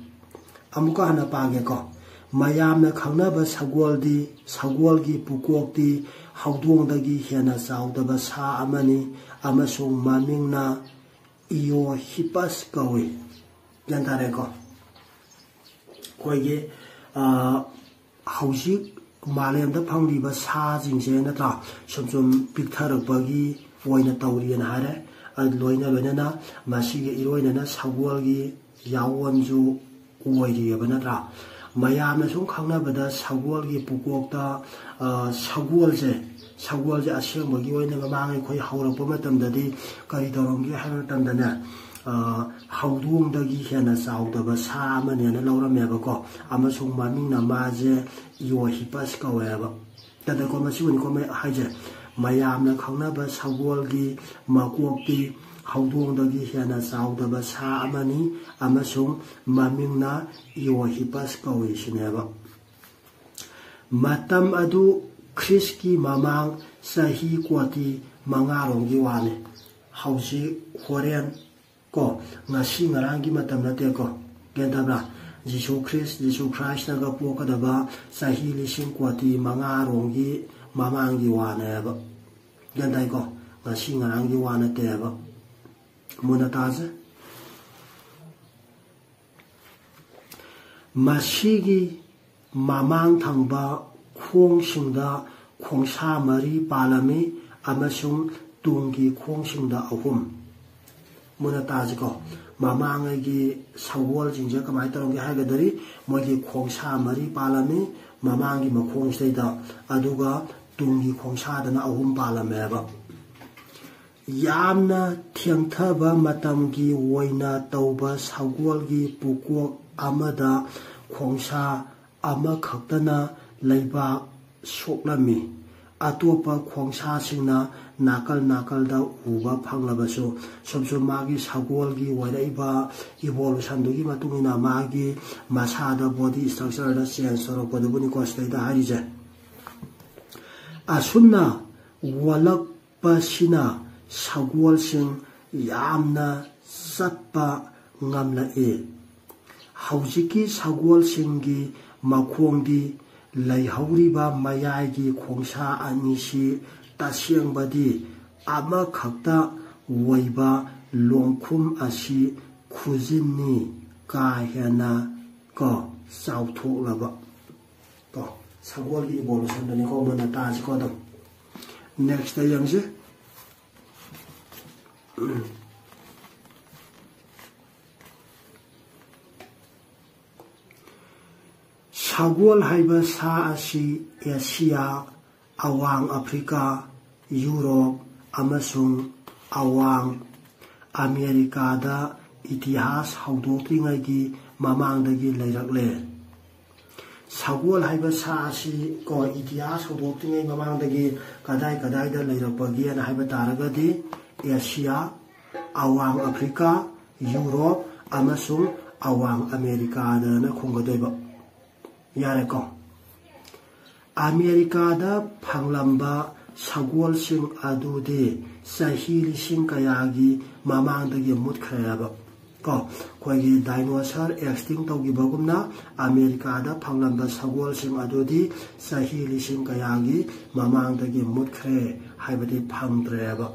ꯑꯃꯨꯛꯀ ꯍꯟꯅ ꯄꯥꯒꯦꯀꯣ꯫ ꯃꯌꯥꯝꯅ ꯈꯪꯅꯕ ꯁꯒꯣꯜꯗꯤ, ꯁꯒꯣꯜꯒꯤ ꯄꯨꯀꯣꯛꯇꯤ ꯍꯧꯗꯣꯡꯗꯒꯤ ꯍꯦꯟꯅ ꯆꯥꯎꯗꯕ ꯁꯥ ꯑꯃꯅꯤ, ꯑꯃꯁꯨꯡ ꯃꯃꯤꯡꯅ ꯏꯑꯣꯍꯤꯄꯁ ꯀꯧꯏ꯫ ꯒ꯭ꯌꯥꯟ ꯇꯥꯔꯦꯀꯣ? ꯑꯩꯈꯣꯏꯒꯤ, ꯑ, ꯍꯧꯖꯤꯛ ꯃꯥꯂꯦꯝꯗ ꯐꯪꯂꯤꯕ ꯁꯥꯁꯤꯡꯁꯦ, ꯅꯠꯇ꯭ꯔꯥ, ꯁꯨꯝ ꯁꯨꯝ ꯄꯤꯛꯊꯔꯛꯄꯒꯤ ꯑꯣꯏꯅ ꯇꯧꯔꯤꯑꯅ ꯍꯥꯏꯔꯦ꯫ ꯑꯗꯨ ꯂꯣꯏꯅ ꯂꯣꯏꯅꯅ ꯃꯁꯤꯒ ꯏꯔꯣꯏꯅꯅ ꯁꯒꯣꯜꯒꯤ ꯌꯥꯑꯣꯟꯁꯨ ꯑꯣꯏꯔꯤꯑꯕ, ꯅꯠꯇ꯭ꯔꯥ? ꯃꯌꯥꯝꯅ ꯁꯨꯝ ꯈꯪꯅꯕꯗ ꯁꯒꯣꯜꯒꯤ ꯄꯨꯀꯣꯛꯇ, ꯑ, ꯁꯒꯣꯜꯁꯦ, ꯁꯒꯣꯜꯁꯦ ꯑꯁꯦꯡꯕꯒꯤ ꯑꯣꯏꯅ ꯃꯃꯥꯡ ꯑꯩꯈꯣꯏ ꯍꯧꯔꯛꯄ ꯃꯇꯝꯗꯗꯤ ꯀꯔꯤ ꯇꯧꯔꯝꯒꯦ ꯍꯥꯏꯕ ꯃꯇꯝꯗꯅꯦ, ꯑ, ꯍꯧꯗꯣꯡꯗꯒꯤ ꯍꯦꯟꯅ ꯆꯥꯎꯗꯕ ꯁꯥ ꯑꯃꯅꯦꯅ ꯂꯧꯔꯝꯃꯦꯕꯀꯣ꯫ ꯑꯃꯁꯨꯡ ꯃꯃꯤꯡꯅ ꯃꯥꯁꯦ ꯏꯑꯣꯍꯤꯄꯁ ꯀꯧꯋꯦꯕ꯫ ꯇꯗꯀꯣ, ꯃꯁꯤꯕꯨꯅꯤꯀꯣ ꯃ-, ꯍꯥꯏꯁꯦ, ꯃꯌꯥꯝꯅ ꯈꯪꯅꯕ ꯁꯒꯣꯜꯒꯤ ꯃꯀꯣꯛꯇꯤ ꯍꯧꯗꯣꯡꯗꯒꯤ ꯍꯦꯟꯅ ꯆꯥꯎꯗꯕ ꯁꯥ ꯑꯃꯅꯤ, ꯑꯃꯁꯨꯡ ꯃꯃꯤꯡꯅ ꯏꯑꯣꯍꯤꯄꯁ ꯀꯧꯏ ꯁꯤꯅꯦꯕ꯫ ꯃꯇꯝ ꯑꯗꯨ ꯈ꯭ꯔꯤꯁꯀꯤ ꯃꯃꯥꯡ ꯆꯍꯤ ꯀꯣꯇꯤ ꯃꯉꯥꯔꯣꯝꯒꯤ ꯋꯥꯅꯤ꯫ ꯍꯧꯖꯤꯛ ꯍꯣꯔꯦꯟ ꯀꯣ, ꯉꯁꯤ ꯉꯔꯥꯡꯒꯤ ꯃꯇꯝ ꯅꯠꯇꯦꯀꯣ꯫ ꯒ꯭ꯌꯥꯟ ꯇꯥꯕ꯭ꯔꯥ? ꯖꯤꯁꯨ ꯈ꯭ꯔꯤꯁ, ꯖꯤꯁꯨ ꯈ꯭ꯔꯥꯏꯁꯅꯒ ꯄꯣꯛꯀꯗꯕ ꯆꯍꯤ ꯂꯤꯁꯤꯡ ꯀꯣꯇꯤ ꯃꯉꯥꯔꯣꯝꯒꯤ ꯃꯃꯥꯡꯒꯤ ꯋꯥꯅꯦꯕ꯫ ꯒ꯭ꯌꯥꯟ ꯇꯥꯏꯀꯣ? ꯉꯁꯤ ꯉꯔꯥꯡꯒꯤ ꯋꯥ ꯅꯠꯇꯦꯕ꯫ ꯃꯨꯟꯅ ꯇꯥꯁꯦ꯫ ꯃꯁꯤꯒꯤ ꯃꯃꯥꯡ ꯊꯪꯕ ꯈꯣꯡꯁꯤꯡꯗ ꯈꯣꯡꯁꯥ ꯃꯔꯤ ꯄꯥꯜꯂꯝꯃꯤ, ꯑꯃꯁꯨꯡ ꯇꯨꯡꯒꯤ ꯈꯣꯡꯁꯤꯡꯗ ꯑꯍꯨꯝ꯫ ꯃꯨꯟꯅ ꯇꯥꯁꯤꯀꯣ꯫ ꯃꯃꯥꯡꯉꯩꯒꯤ ꯁꯒꯣꯜꯁꯤꯡꯁꯦ ꯀꯃꯥꯏꯅ ꯇꯧꯔꯝꯒꯦ ꯍꯥꯏꯒꯗꯗꯤ, ꯃꯣꯏꯒꯤ ꯈꯣꯡꯁꯥ ꯃꯔꯤ ꯄꯥꯜꯂꯝꯃꯤ ꯃꯃꯥꯡꯒꯤ ꯃꯈꯣꯡꯁꯤꯗꯩꯗ, ꯑꯗꯨꯒ ꯇꯨꯡꯒꯤ ꯈꯣꯡꯁꯥꯗꯅ ꯑꯍꯨꯝ ꯄꯥꯜꯂꯝꯃꯦꯕ꯫ ꯌꯥꯝꯅ ꯊꯦꯡꯊꯕ ꯃꯇꯝꯒꯤ ꯑꯣꯏꯅ ꯇꯧꯕ ꯁꯒꯣꯜꯒꯤ ꯄꯨꯀꯣꯛ ꯑꯃꯗ ꯈꯣꯡꯁꯥ ꯑꯃꯈꯛꯇꯅ ꯂꯩꯕꯥꯛ ꯁꯣꯛꯂꯝꯃꯤ꯫ ꯑꯇꯣꯞꯄ ꯈꯣꯡꯁꯥꯁꯤꯡꯅ ꯅꯥꯀꯜ ꯅꯥꯀꯜꯗ ꯎꯕ ꯐꯪꯂꯕꯁꯨ, ꯁꯨꯝ ꯁꯨꯝ ꯃꯥꯒꯤ ꯁꯒꯣꯜꯒꯤ ꯑꯣꯏꯔꯛꯏꯕ evolutionꯗꯨꯒꯤ ꯃꯇꯨꯡ ꯏꯟꯅ ꯃꯥꯒꯤ ꯃꯁꯥꯗ body structureꯗ change ꯇꯧꯔꯛꯄꯗꯨꯕꯨꯅꯤꯀꯣ ꯁꯤꯗꯩꯗ ꯍꯥꯏꯔꯤꯁꯦ꯫ ꯑꯁꯨꯝꯅ ꯑꯣꯜꯂꯛꯄꯁꯤꯅ ꯁꯒꯣꯜꯁꯤꯡ ꯌꯥꯝꯅ ꯆꯠꯄ ꯉꯝꯂꯛꯏ꯫ ꯍꯧꯖꯤꯛꯀꯤ ꯁꯒꯣꯜꯁꯤꯡꯒꯤ ꯃꯈꯣꯡꯗꯤ ꯂꯩꯍꯧꯔꯤꯕ ꯃꯌꯥꯏꯒꯤ ꯈꯣꯡꯁꯥ ꯑꯅꯤꯁꯤ ꯇꯁꯦꯡꯕꯗꯤ ꯑꯃꯈꯛꯇ ꯑꯣꯏꯕ ꯂꯣꯡꯈꯨꯝ ꯑꯁꯤ ꯈꯨꯖꯤꯟꯅꯤ ꯀꯥ ꯍꯦꯟꯅ ꯀꯣ ꯆꯥꯎꯊꯣꯛꯂꯕ꯫ ꯀꯣ ꯁꯒꯣꯜꯒꯤ evolutionꯗꯨꯅꯤꯀꯣ ꯃꯨꯟꯅ ꯇꯥꯁꯤꯀꯣ ꯑꯗꯨꯝ꯫ Nextꯇ ꯌꯦꯡꯁꯤ꯫ ꯁꯒꯣꯜ ꯍꯥꯏꯕ ꯁꯥ ꯑꯁꯤ ꯑꯦꯁꯤꯌꯥ, ꯑꯋꯥꯡ ꯑꯐ꯭ꯔꯤꯀꯥ, ꯌꯨꯔꯣꯞ ꯑꯃꯁꯨꯡ ꯑꯋꯥꯡ ꯑꯃꯦꯔꯤꯀꯥꯗ ꯏꯇꯤꯍꯥꯁ ꯍꯧꯗꯣꯛꯇ꯭ꯔꯤꯉꯩꯒꯤ ꯃꯃꯥꯡꯗꯒꯤ ꯂꯩꯔꯛꯂꯦ꯫ ꯁꯒꯣꯜ ꯍꯥꯏꯕ ꯁꯥ ꯑꯁꯤ ꯀꯣ ꯏꯇꯤꯍꯥꯁ ꯍꯧꯗꯣꯛꯇ꯭ꯔꯤꯉꯩ ꯃꯃꯥꯡꯗꯒꯤ ꯀꯗꯥꯏ ꯀꯗꯥꯏꯗ ꯂꯩꯔꯛꯄꯒꯦꯅ ꯍꯥꯏꯕ ꯇꯥꯔꯒꯗꯤ ꯑꯦꯁꯤꯌꯥ, ꯑꯋꯥꯡ ꯑꯐ꯭ꯔꯤꯀꯥ, ꯌꯨꯔꯣꯞ ꯑꯃꯁꯨꯡ ꯑꯋꯥꯡ ꯑꯃꯦꯔꯤꯀꯥꯗꯅ ꯈꯨꯝꯒꯗꯣꯏꯕ꯫ ꯌꯥꯔꯦꯀꯣ꯫ ꯑꯃꯦꯔꯤꯀꯥꯗ ꯐꯪꯂꯝꯕ ꯁꯒꯣꯜꯁꯤꯡ ꯑꯗꯨꯗꯤ ꯆꯍꯤ ꯂꯤꯁꯤꯡ ꯀꯌꯥꯒꯤ ꯃꯃꯥꯡꯗꯒꯤ ꯃꯨꯠꯈ꯭ꯔꯦꯕ꯫ ꯀꯣ ꯑꯩꯈꯣꯏꯒꯤ dinosaur extinct ꯇꯧꯈꯤꯕꯒꯨꯝꯅ ꯑꯃꯦꯔꯤꯀꯥꯗ ꯐꯪꯂꯝꯕ ꯁꯒꯣꯜꯁꯤꯡ ꯑꯗꯨꯗꯤ ꯆꯍꯤ ꯂꯤꯁꯤꯡ ꯀꯌꯥꯒꯤ ꯃꯃꯥꯡꯗꯒꯤ ꯃꯨꯠꯈ꯭ꯔꯦ, ꯍꯥꯏꯕꯗꯤ ꯐꯪꯗ꯭ꯔꯦꯕ꯫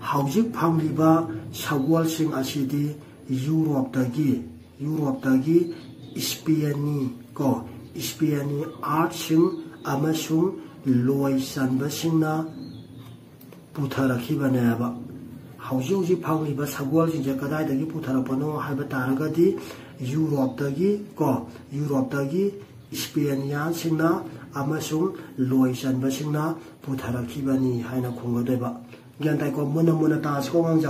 ꯍꯧꯖꯤꯛ ꯐꯪꯂꯤꯕ ꯁꯒꯣꯜꯁꯤꯡ ꯑꯁꯤꯗꯤ ꯌꯨꯔꯣꯞꯇꯒꯤ, ꯌꯨꯔꯣꯞꯇꯒꯤ ꯏꯁꯄꯦꯅꯤ ꯀꯣ ꯏꯁꯄꯦꯅꯤ ꯑꯥꯔꯠꯁꯤꯡ ꯑꯃꯁꯨꯡ ꯂꯣꯏ ꯆꯟꯕꯁꯤꯡꯅ ꯄꯨꯊꯔꯛꯈꯤꯕꯅꯦꯕ꯫ ꯍꯧꯖꯤꯛ ꯍꯧꯖꯤꯛ ꯐꯪꯂꯤꯕ ꯁꯒꯣꯜꯁꯤꯡꯁꯦ ꯀꯗꯥꯏꯗꯒꯤ ꯄꯨꯊꯔꯛꯄꯅꯣ ꯍꯥꯏꯕ ꯇꯥꯔꯒꯗꯤ ꯌꯨꯔꯣꯞꯇꯒꯤ ꯀꯣ ꯌꯨꯔꯣꯞꯇꯒꯤ ꯏꯁꯄꯦꯅꯤꯌꯥꯟꯁꯤꯡꯅ ꯑꯃꯁꯨꯡ ꯂꯣꯏ ꯆꯟꯕꯁꯤꯡꯅ ꯄꯨꯊꯔꯛꯈꯤꯕꯅꯤ ꯍꯥꯏꯅ ꯈꯨꯝꯒꯗꯣꯏꯕ꯫ ꯒ꯭ꯌꯥꯟ ꯇꯥꯏꯀꯣ? ꯃꯨꯟꯅ ꯃꯨꯟꯅ ꯇꯥꯁꯤꯀꯣ ꯑꯉꯥꯡꯁꯦ꯫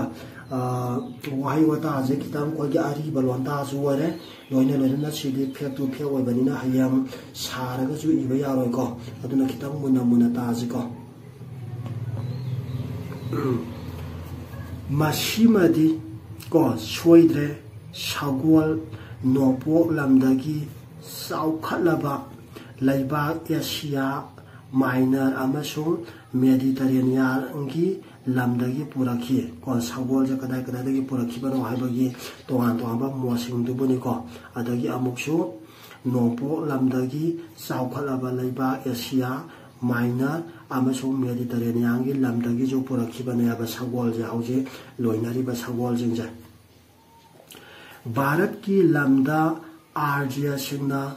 ꯑ, ꯋꯥꯍꯩ ꯋꯥꯇꯥꯁꯦ ꯈꯤꯇꯪ ꯑꯩꯈꯣꯏꯒꯤ ꯑꯔꯤꯕ ꯂꯣꯟꯗꯥꯁꯨ ꯑꯣꯏꯔꯦ, ꯂꯣꯏꯅ ꯂꯣꯏꯅꯅ ꯁꯤꯗꯤ ꯐꯦꯛ ꯇꯨ ꯐꯦꯛ ꯑꯣꯏꯕꯅꯤꯅ ꯍꯌꯦꯡ ꯁꯥꯔꯒꯁꯨ ꯏꯕ ꯌꯥꯔꯣꯏꯀꯣ꯫ ꯑꯗꯨꯅ ꯈꯤꯇꯪ ꯃꯨꯟꯅ ꯃꯨꯟꯅ ꯇꯥꯁꯤꯀꯣ꯫ ꯃꯁꯤꯃꯗꯤ ꯀꯣ ꯁꯣꯏꯗ꯭ꯔꯦ, ꯁꯒꯣꯜ ꯅꯣꯡꯄꯣꯛ ꯂꯝꯗꯒꯤ ꯆꯥꯎꯈꯠꯂꯕ ꯂꯩꯕꯥꯛ ꯑꯦꯁꯤꯌꯥ ꯃꯥꯏꯅꯔ ꯑꯃꯁꯨꯡ ꯃꯦꯗꯤꯇꯔꯦꯅꯤꯌꯥꯟꯒꯤ ꯂꯝꯗꯒꯤ ꯄꯨꯔꯛꯈꯤ꯫ ꯀꯣ ꯁꯒꯣꯜꯁꯦ ꯀꯗꯥꯏ ꯀꯗꯥꯏꯗꯒꯤ ꯄꯨꯔꯛꯈꯤꯕꯅꯣ ꯍꯥꯏꯕꯒꯤ ꯇꯣꯉꯥꯟ ꯇꯣꯉꯥꯟꯕ ꯃꯣꯠꯁꯤꯡꯗꯨꯕꯨꯅꯤꯀꯣ꯫ ꯑꯗꯒꯤ ꯑꯃꯨꯛꯁꯨ ꯅꯣꯡꯄꯣꯛ ꯂꯝꯗꯒꯤ ꯆꯥꯎꯈꯠꯂꯕ ꯂꯩꯕꯥꯛ ꯑꯦꯁꯤꯌꯥ ꯃꯥꯏꯅꯔ ꯑꯃꯁꯨꯡ ꯃꯦꯗꯤꯇꯔꯦꯅꯤꯌꯥꯟꯒꯤ ꯂꯝꯗꯒꯤꯁꯨ ꯄꯨꯔꯛꯈꯤꯕꯅꯦꯕ ꯁꯒꯣꯜꯁꯦ, ꯍꯧꯖꯤꯛ ꯂꯣꯏꯅꯔꯤꯕ ꯁꯒꯣꯜꯁꯤꯡꯁꯦ꯫ ꯚꯥꯔꯠꯀꯤ ꯂꯝꯗ ꯑꯥꯔꯖ꯭ꯌꯁꯤꯡꯅ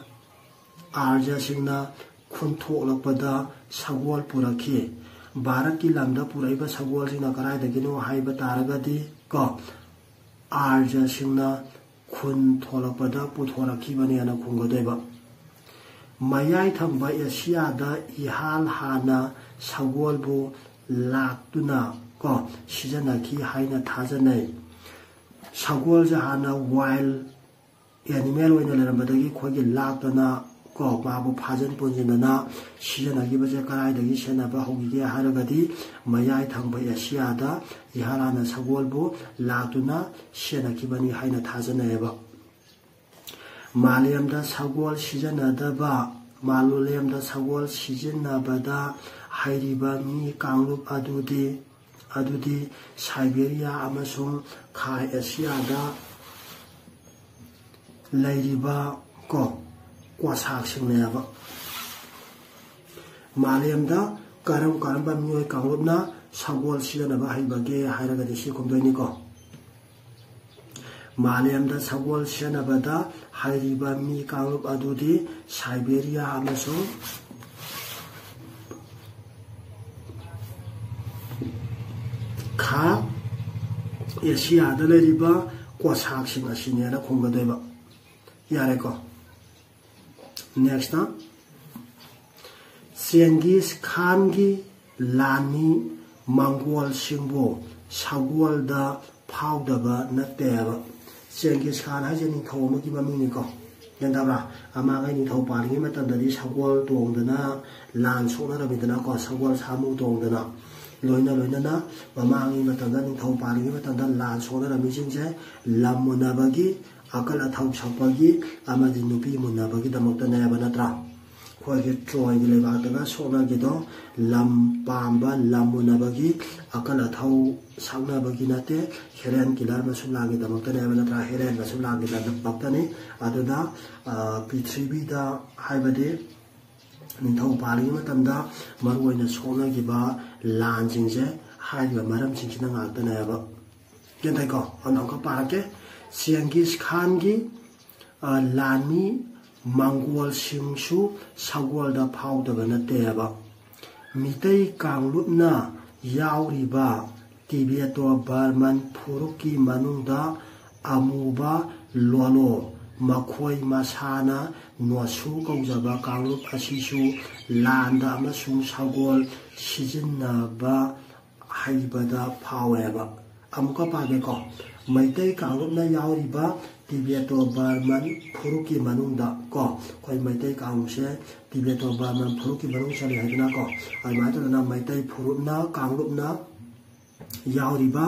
ꯑꯥꯔꯖ꯭ꯌꯁꯤꯡꯅ ꯈꯨꯟꯊꯣꯛꯂꯛꯄꯗ ꯁꯒꯣꯜ ꯄꯨꯔꯛꯈꯤ꯫ ꯚꯥꯔꯠꯀꯤ ꯂꯝꯗ ꯄꯨꯔꯛꯏꯕ ꯁꯒꯣꯜꯁꯤꯡꯅ ꯀꯗꯥꯏꯗꯒꯤꯅꯣ ꯍꯥꯏꯕ ꯇꯥꯔꯒꯗꯤ ꯀꯣ, ꯑꯥꯔꯖ꯭ꯌꯁꯤꯡꯅ ꯈꯨꯟ ꯊꯣꯛꯂꯛꯄꯗ ꯄꯨꯊꯣꯔꯛꯈꯤꯕꯅꯦꯅ ꯈꯨꯝꯒꯗꯣꯏꯕ꯫ ꯃꯌꯥꯏ ꯊꯪꯕ ꯑꯦꯁꯤꯌꯥꯗ ꯏꯍꯥꯟ ꯍꯥꯟꯅ ꯁꯒꯣꯜꯕꯨ ꯂꯥꯛꯇꯨꯅ ꯀꯣ ꯁꯤꯖꯤꯟꯅꯈꯤ ꯍꯥꯏꯅ ꯊꯥꯖꯅꯩ꯫ ꯁꯒꯣꯜꯁꯦ ꯍꯥꯟꯅ ꯋꯥꯏꯜ ꯑꯦꯅꯤꯃꯦꯜ ꯑꯣꯏꯅ ꯂꯩꯔꯝꯕꯗꯒꯤ ꯑꯩꯈꯣꯏꯒꯤ ꯂꯥꯛꯇꯅ ꯀꯣ ꯃꯥꯕꯨ ꯐꯥꯖꯤꯟ ꯄꯨꯟꯁꯤꯟꯗꯅ ꯁꯤꯖꯤꯟꯅꯈꯤꯕꯁꯦ ꯀꯗꯥꯏꯗꯒꯤ ꯁꯤꯖꯤꯟꯅꯕ ꯍꯧꯈꯤꯒꯦ ꯍꯥꯏꯔꯒꯗꯤ ꯃꯌꯥꯏ ꯊꯪꯕ ꯑꯦꯁꯤꯌꯥꯗ ꯏꯍꯥꯟ ꯍꯥꯟꯅ ꯁꯒꯣꯜꯕꯨ ꯂꯥꯛꯇꯨꯅ ꯁꯤꯖꯤꯟꯅꯈꯤꯕꯅꯤ ꯍꯥꯏꯅ ꯊꯥꯖꯅꯩꯌꯦꯕ꯫ ꯃꯥꯂꯦꯝꯗ ꯁꯒꯣꯜ ꯁꯤꯖꯤꯟꯅꯗꯕ, ꯃꯥꯂꯦꯝꯗ ꯁꯒꯣꯜ ꯁꯤꯖꯤꯟꯅꯕꯗ ꯍꯩꯔꯤꯕ ꯃꯤ ꯀꯥꯡꯂꯨꯞ ꯑꯗꯨꯗꯤ, ꯑꯗꯨꯗꯤ ꯁꯥꯏꯕꯦꯔꯤꯌꯥ ꯑꯃꯁꯨꯡ ꯈꯥ ꯑꯦꯁꯤꯌꯥꯗ ꯂꯩꯔꯤꯕ ꯀꯣ ꯀꯣꯁꯥꯛꯁꯤꯡꯅꯦꯕ꯫ ꯃꯥꯂꯦꯝꯗ ꯀꯔꯝ ꯀꯔꯝꯕ ꯃꯤꯑꯣꯏ ꯀꯥꯡꯂꯨꯞꯅ ꯁꯒꯣꯜ ꯁꯤꯖꯤꯟꯅꯕ ꯍꯩꯕꯒꯦ ꯍꯥꯏꯔꯒꯗꯤ ꯁꯤ ꯈꯨꯝꯗꯣꯏꯅꯤꯀꯣ꯫ ꯃꯥꯂꯦꯝꯗ ꯁꯒꯣꯜ ꯁꯤꯖꯤꯟꯅꯕꯗ ꯍꯩꯔꯤꯕ ꯃꯤ ꯀꯥꯡꯂꯨꯞ ꯑꯗꯨꯗꯤ ꯁꯥꯏꯕꯦꯔꯤꯌꯥ ꯑꯃꯁꯨꯡ ꯈꯥ ꯑꯦꯁꯤꯌꯥꯗ ꯂꯩꯔꯤꯕ ꯀꯣꯁꯥꯛꯁꯤꯡ ꯑꯁꯤꯅꯦꯅ ꯈꯨꯝꯒꯗꯣꯏꯕ꯫ ꯌꯥꯔꯦꯀꯣ꯫ ꯅꯦꯛꯁꯇ ꯆꯦꯡꯒꯤꯁ ꯈꯥꯟꯒꯤ ꯂꯥꯟꯃꯤ ꯃꯪꯒꯣꯜꯁꯤꯡꯕꯨ ꯁꯒꯣꯜꯗ ꯐꯥꯎꯗꯕ ꯅꯠꯇꯦꯕ꯫ ꯆꯦꯡꯒꯤꯁ ꯈꯥꯟ ꯍꯥꯏꯁꯦ ꯅꯤꯡꯊꯧ ꯑꯃꯒꯤ ꯃꯃꯤꯡꯅꯤꯀꯣ꯫ ꯒ꯭ꯌꯥꯟ ꯇꯥꯕ꯭ꯔꯥ? ꯑꯃꯥꯡꯉꯩ ꯅꯤꯡꯊꯧ ꯄꯥꯜꯂꯤꯉꯩ ꯃꯇꯝꯗꯗꯤ ꯁꯒꯣꯜ ꯇꯣꯡꯗꯅ ꯂꯥꯟ ꯁꯣꯛꯅꯔꯝꯃꯤꯗꯅꯀꯣ, ꯁꯒꯣꯜ ꯁꯥꯃꯨ ꯇꯣꯡꯗꯅ꯫ ꯂꯣꯏꯅ ꯂꯣꯏꯅꯅ ꯃꯃꯥꯡꯒꯤ ꯃꯇꯝꯗ, ꯅꯤꯡꯊꯧ ꯄꯥꯜꯂꯤꯉꯩ ꯃꯇꯝꯗ ꯂꯥꯟ ꯁꯣꯛꯅꯔꯝꯃꯤꯁꯤꯡꯁꯦ ꯂꯝ ꯃꯨꯟꯅꯕꯒꯤ, ꯑꯀꯜ ꯑꯊꯧ ꯁꯛꯄꯒꯤ ꯑꯃꯗꯤ ꯅꯨꯄꯤ ꯃꯨꯟꯅꯕꯒꯤꯗꯃꯛꯇꯅꯦꯕ ꯅꯠꯇ꯭ꯔꯥ? ꯑꯩꯈꯣꯏꯒꯤ ꯇ꯭ꯔꯣꯏꯒꯤ ꯂꯩꯕꯥꯛꯇꯒ ꯁꯣꯛꯅꯈꯤꯗꯣ ꯂꯝ ꯄꯥꯝꯕ, ꯂꯝ ꯃꯨꯟꯅꯕꯒꯤ, ꯑꯀꯜ ꯑꯊꯧ ꯁꯛꯅꯕꯒꯤ ꯅꯠꯇꯦ, ꯍꯦꯂꯦꯟ ꯀꯤꯂꯔ ꯃꯁꯨ ꯂꯥꯟꯒꯤꯗꯃꯛꯇꯅꯦꯕ ꯅꯠꯇ꯭ꯔꯥ? ꯍꯦꯂꯦꯟ ꯃꯁꯨ ꯂꯥꯟꯒꯤꯗꯃꯛꯇꯅꯤ꯫ ꯑꯗꯨꯗ ꯄ꯭ꯔꯤꯊꯤꯕꯤꯗ ꯍꯥꯏꯕꯗꯤ ꯅꯤꯡꯊꯧ ꯄꯥꯜꯂꯤꯉꯩ ꯃꯇꯝꯗ ꯃꯔꯨꯑꯣꯏꯅ ꯁꯣꯛꯅꯈꯤꯕ ꯂꯥꯟꯁꯤꯡꯁꯦ ꯍꯥꯏꯔꯤꯕ ꯃꯔꯝꯁꯤꯡꯁꯤꯅ ꯉꯥꯛꯇꯅꯦꯕ꯫ ꯒ꯭ꯌꯥꯟ ꯇꯥꯏꯀꯣ? ꯑꯗꯨꯅ ꯑꯃꯨꯛꯀ ꯄꯥꯔꯛꯀꯦ꯫ ꯆꯦꯡꯒꯤꯁ ꯈꯥꯟꯒꯤ ꯂꯥꯟꯃꯤ ꯃꯪꯒꯣꯜꯁꯤꯡꯁꯨ ꯁꯒꯣꯜꯗ ꯐꯥꯎꯗꯕ ꯅꯠꯇꯦꯕ꯫ ꯃꯤꯇꯩ ꯀꯥꯡꯂꯨꯞꯅ ꯌꯥꯎꯔꯤꯕ ꯇꯤꯕꯦꯇꯣ ꯕꯔꯃꯟ ꯐꯨꯔꯨꯞꯀꯤ ꯃꯅꯨꯡꯗ ꯑꯃꯨꯕ ꯂꯣꯂꯣ, ꯃꯈꯣꯏ ꯃꯁꯥꯅ ꯅꯣꯁꯨ ꯀꯧꯖꯕ ꯀꯥꯡꯂꯨꯞ ꯑꯁꯤꯁꯨ ꯂꯥꯟꯗ ꯑꯃꯁꯨꯡ ꯁꯒꯣꯜ ꯁꯤꯖꯤꯟꯅꯕ ꯍꯩꯕꯗ ꯐꯥꯎꯋꯦꯕ꯫ ꯑꯃꯨꯛꯀ ꯄꯥꯒꯦꯀꯣ꯫ ꯃꯩꯇꯩ ꯀꯥꯡꯂꯨꯞꯅ ꯌꯥꯎꯔꯤꯕ ꯇꯤꯕꯦꯇꯣ ꯕꯔꯃꯟ ꯐꯨꯔꯨꯞꯀꯤ ꯃꯅꯨꯡꯗ ꯀꯣ, ꯑꯩꯈꯣꯏ ꯃꯩꯇꯩ ꯀꯥꯡꯂꯨꯞꯁꯦ ꯇꯤꯕꯦꯇꯣ ꯕꯔꯃꯟ ꯐꯨꯔꯨꯞꯀꯤ ꯃꯅꯨꯡ ꯆꯜꯂꯤ ꯍꯥꯏꯗꯅꯀꯣ꯫ ꯑꯗꯨꯃꯥꯏꯅ ꯇꯧꯗꯅ ꯃꯩꯇꯩ ꯐꯨꯔꯨꯞꯅ, ꯀꯥꯡꯂꯨꯞꯅ ꯌꯥꯎꯔꯤꯕ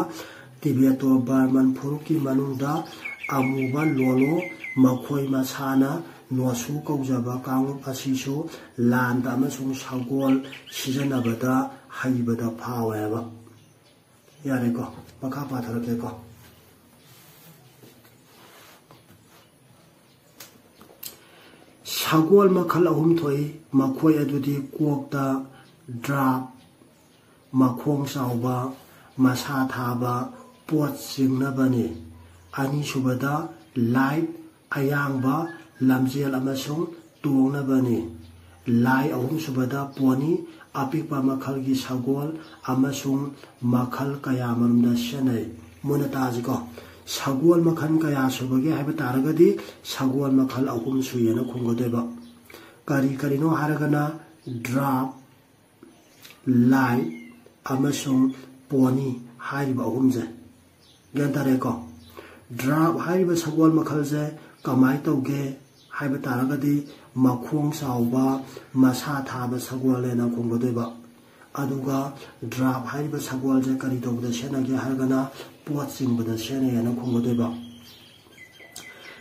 ꯇꯤꯕꯦꯇꯣ ꯕꯔꯃꯟ ꯐꯨꯔꯨꯞꯀꯤ ꯃꯅꯨꯡꯗ ꯑꯃꯨꯕ ꯂꯣꯂꯣ, ꯃꯈꯣꯏ ꯃꯁꯥꯅ ꯅꯣꯁꯨ ꯀꯧꯖꯕ ꯀꯥꯡꯂꯨꯞ ꯑꯁꯤꯁꯨ ꯂꯥꯟꯗ ꯑꯃꯁꯨꯡ ꯁꯒꯣꯜ ꯁꯤꯖꯤꯟꯅꯕꯗ ꯍꯩꯕꯗ ꯐꯥꯎꯋꯦꯕ꯫ ꯌꯥꯔꯦꯀꯣ? ꯃꯈꯥ ꯄꯥꯊꯔꯛꯀꯦꯀꯣ꯫ ꯁꯒꯣꯜ ꯃꯈꯜ ꯑꯍꯨꯝ ꯊꯣꯛꯏ꯫ ꯃꯈꯣꯏ ꯑꯗꯨꯗꯤ ꯀꯣꯛꯇ ꯗ꯭ꯔꯥꯞ, ꯃꯈꯣꯡ ꯆꯥꯎꯕ, ꯃꯁꯥ ꯊꯥꯕ, ꯄꯣꯠ ꯆꯤꯡꯅꯕꯅꯤ꯫ ꯑꯅꯤꯁꯨꯕꯗ ꯂꯥꯏꯠ, ꯑꯌꯥꯡꯕ, ꯂꯝꯖꯦꯜ ꯑꯃꯁꯨꯡ ꯇꯣꯡꯅꯕꯅꯤ꯫ ꯂꯥꯏ ꯑꯍꯨꯝꯁꯨꯕꯗ ꯄꯣꯅꯤ, ꯑꯄꯤꯛꯄ ꯃꯈꯜꯒꯤ ꯁꯒꯣꯜ ꯑꯃꯁꯨꯡ ꯃꯈꯜ ꯀꯌꯥꯃꯔꯨꯝꯗ ꯁꯤꯖꯤꯟꯅꯩ꯫ ꯃꯨꯟꯅ ꯇꯥꯁꯤꯀꯣ꯫ ꯁꯒꯣꯜ ꯃꯈꯜ ꯀꯌꯥ ꯁꯨꯕꯒꯦ ꯍꯥꯏꯕ ꯇꯥꯔꯒꯗꯤ ꯁꯒꯣꯜ ꯃꯈꯜ ꯑꯍꯨꯝ ꯁꯨꯏ ꯍꯥꯏꯅ ꯈꯨꯝꯒꯗꯣꯏꯕ꯫ ꯀꯔꯤ ꯀꯔꯤꯅꯣ ꯍꯥꯏꯔꯒꯅ ꯗ꯭ꯔꯥꯞ, ꯂꯥꯏ ꯑꯃꯁꯨꯡ ꯄꯣꯅꯤ ꯍꯥꯏꯔꯤꯕ ꯑꯍꯨꯝꯁꯦ꯫ ꯒ꯭ꯌꯥꯟ ꯇꯥꯔꯦꯀꯣ? ꯗ꯭ꯔꯥꯞ ꯍꯥꯏꯔꯤꯕ ꯁꯒꯣꯜ ꯃꯈꯜꯁꯦ ꯀꯃꯥꯏꯅ ꯇꯧꯒꯦ ꯍꯥꯏꯕ ꯇꯥꯔꯒꯗꯤ ꯃꯈꯣꯡ ꯆꯥꯎꯕ, ꯃꯁꯥ ꯊꯥꯕ ꯁꯒꯣꯜꯅꯦꯅ ꯈꯨꯝꯒꯗꯣꯏꯕ꯫ ꯑꯗꯨꯒ ꯗ꯭ꯔꯥꯞ ꯍꯥꯏꯔꯤꯕ ꯁꯒꯣꯜꯁꯦ ꯀꯔꯤ ꯇꯧꯕꯗ ꯁꯤꯖꯤꯟꯅꯒꯦ ꯍꯥꯏꯔꯒꯅ ꯄꯣꯠ ꯆꯤꯡꯕꯗ ꯁꯤꯖꯤꯟꯅꯩꯌꯦꯅ ꯈꯨꯝꯒꯗꯣꯏꯕ꯫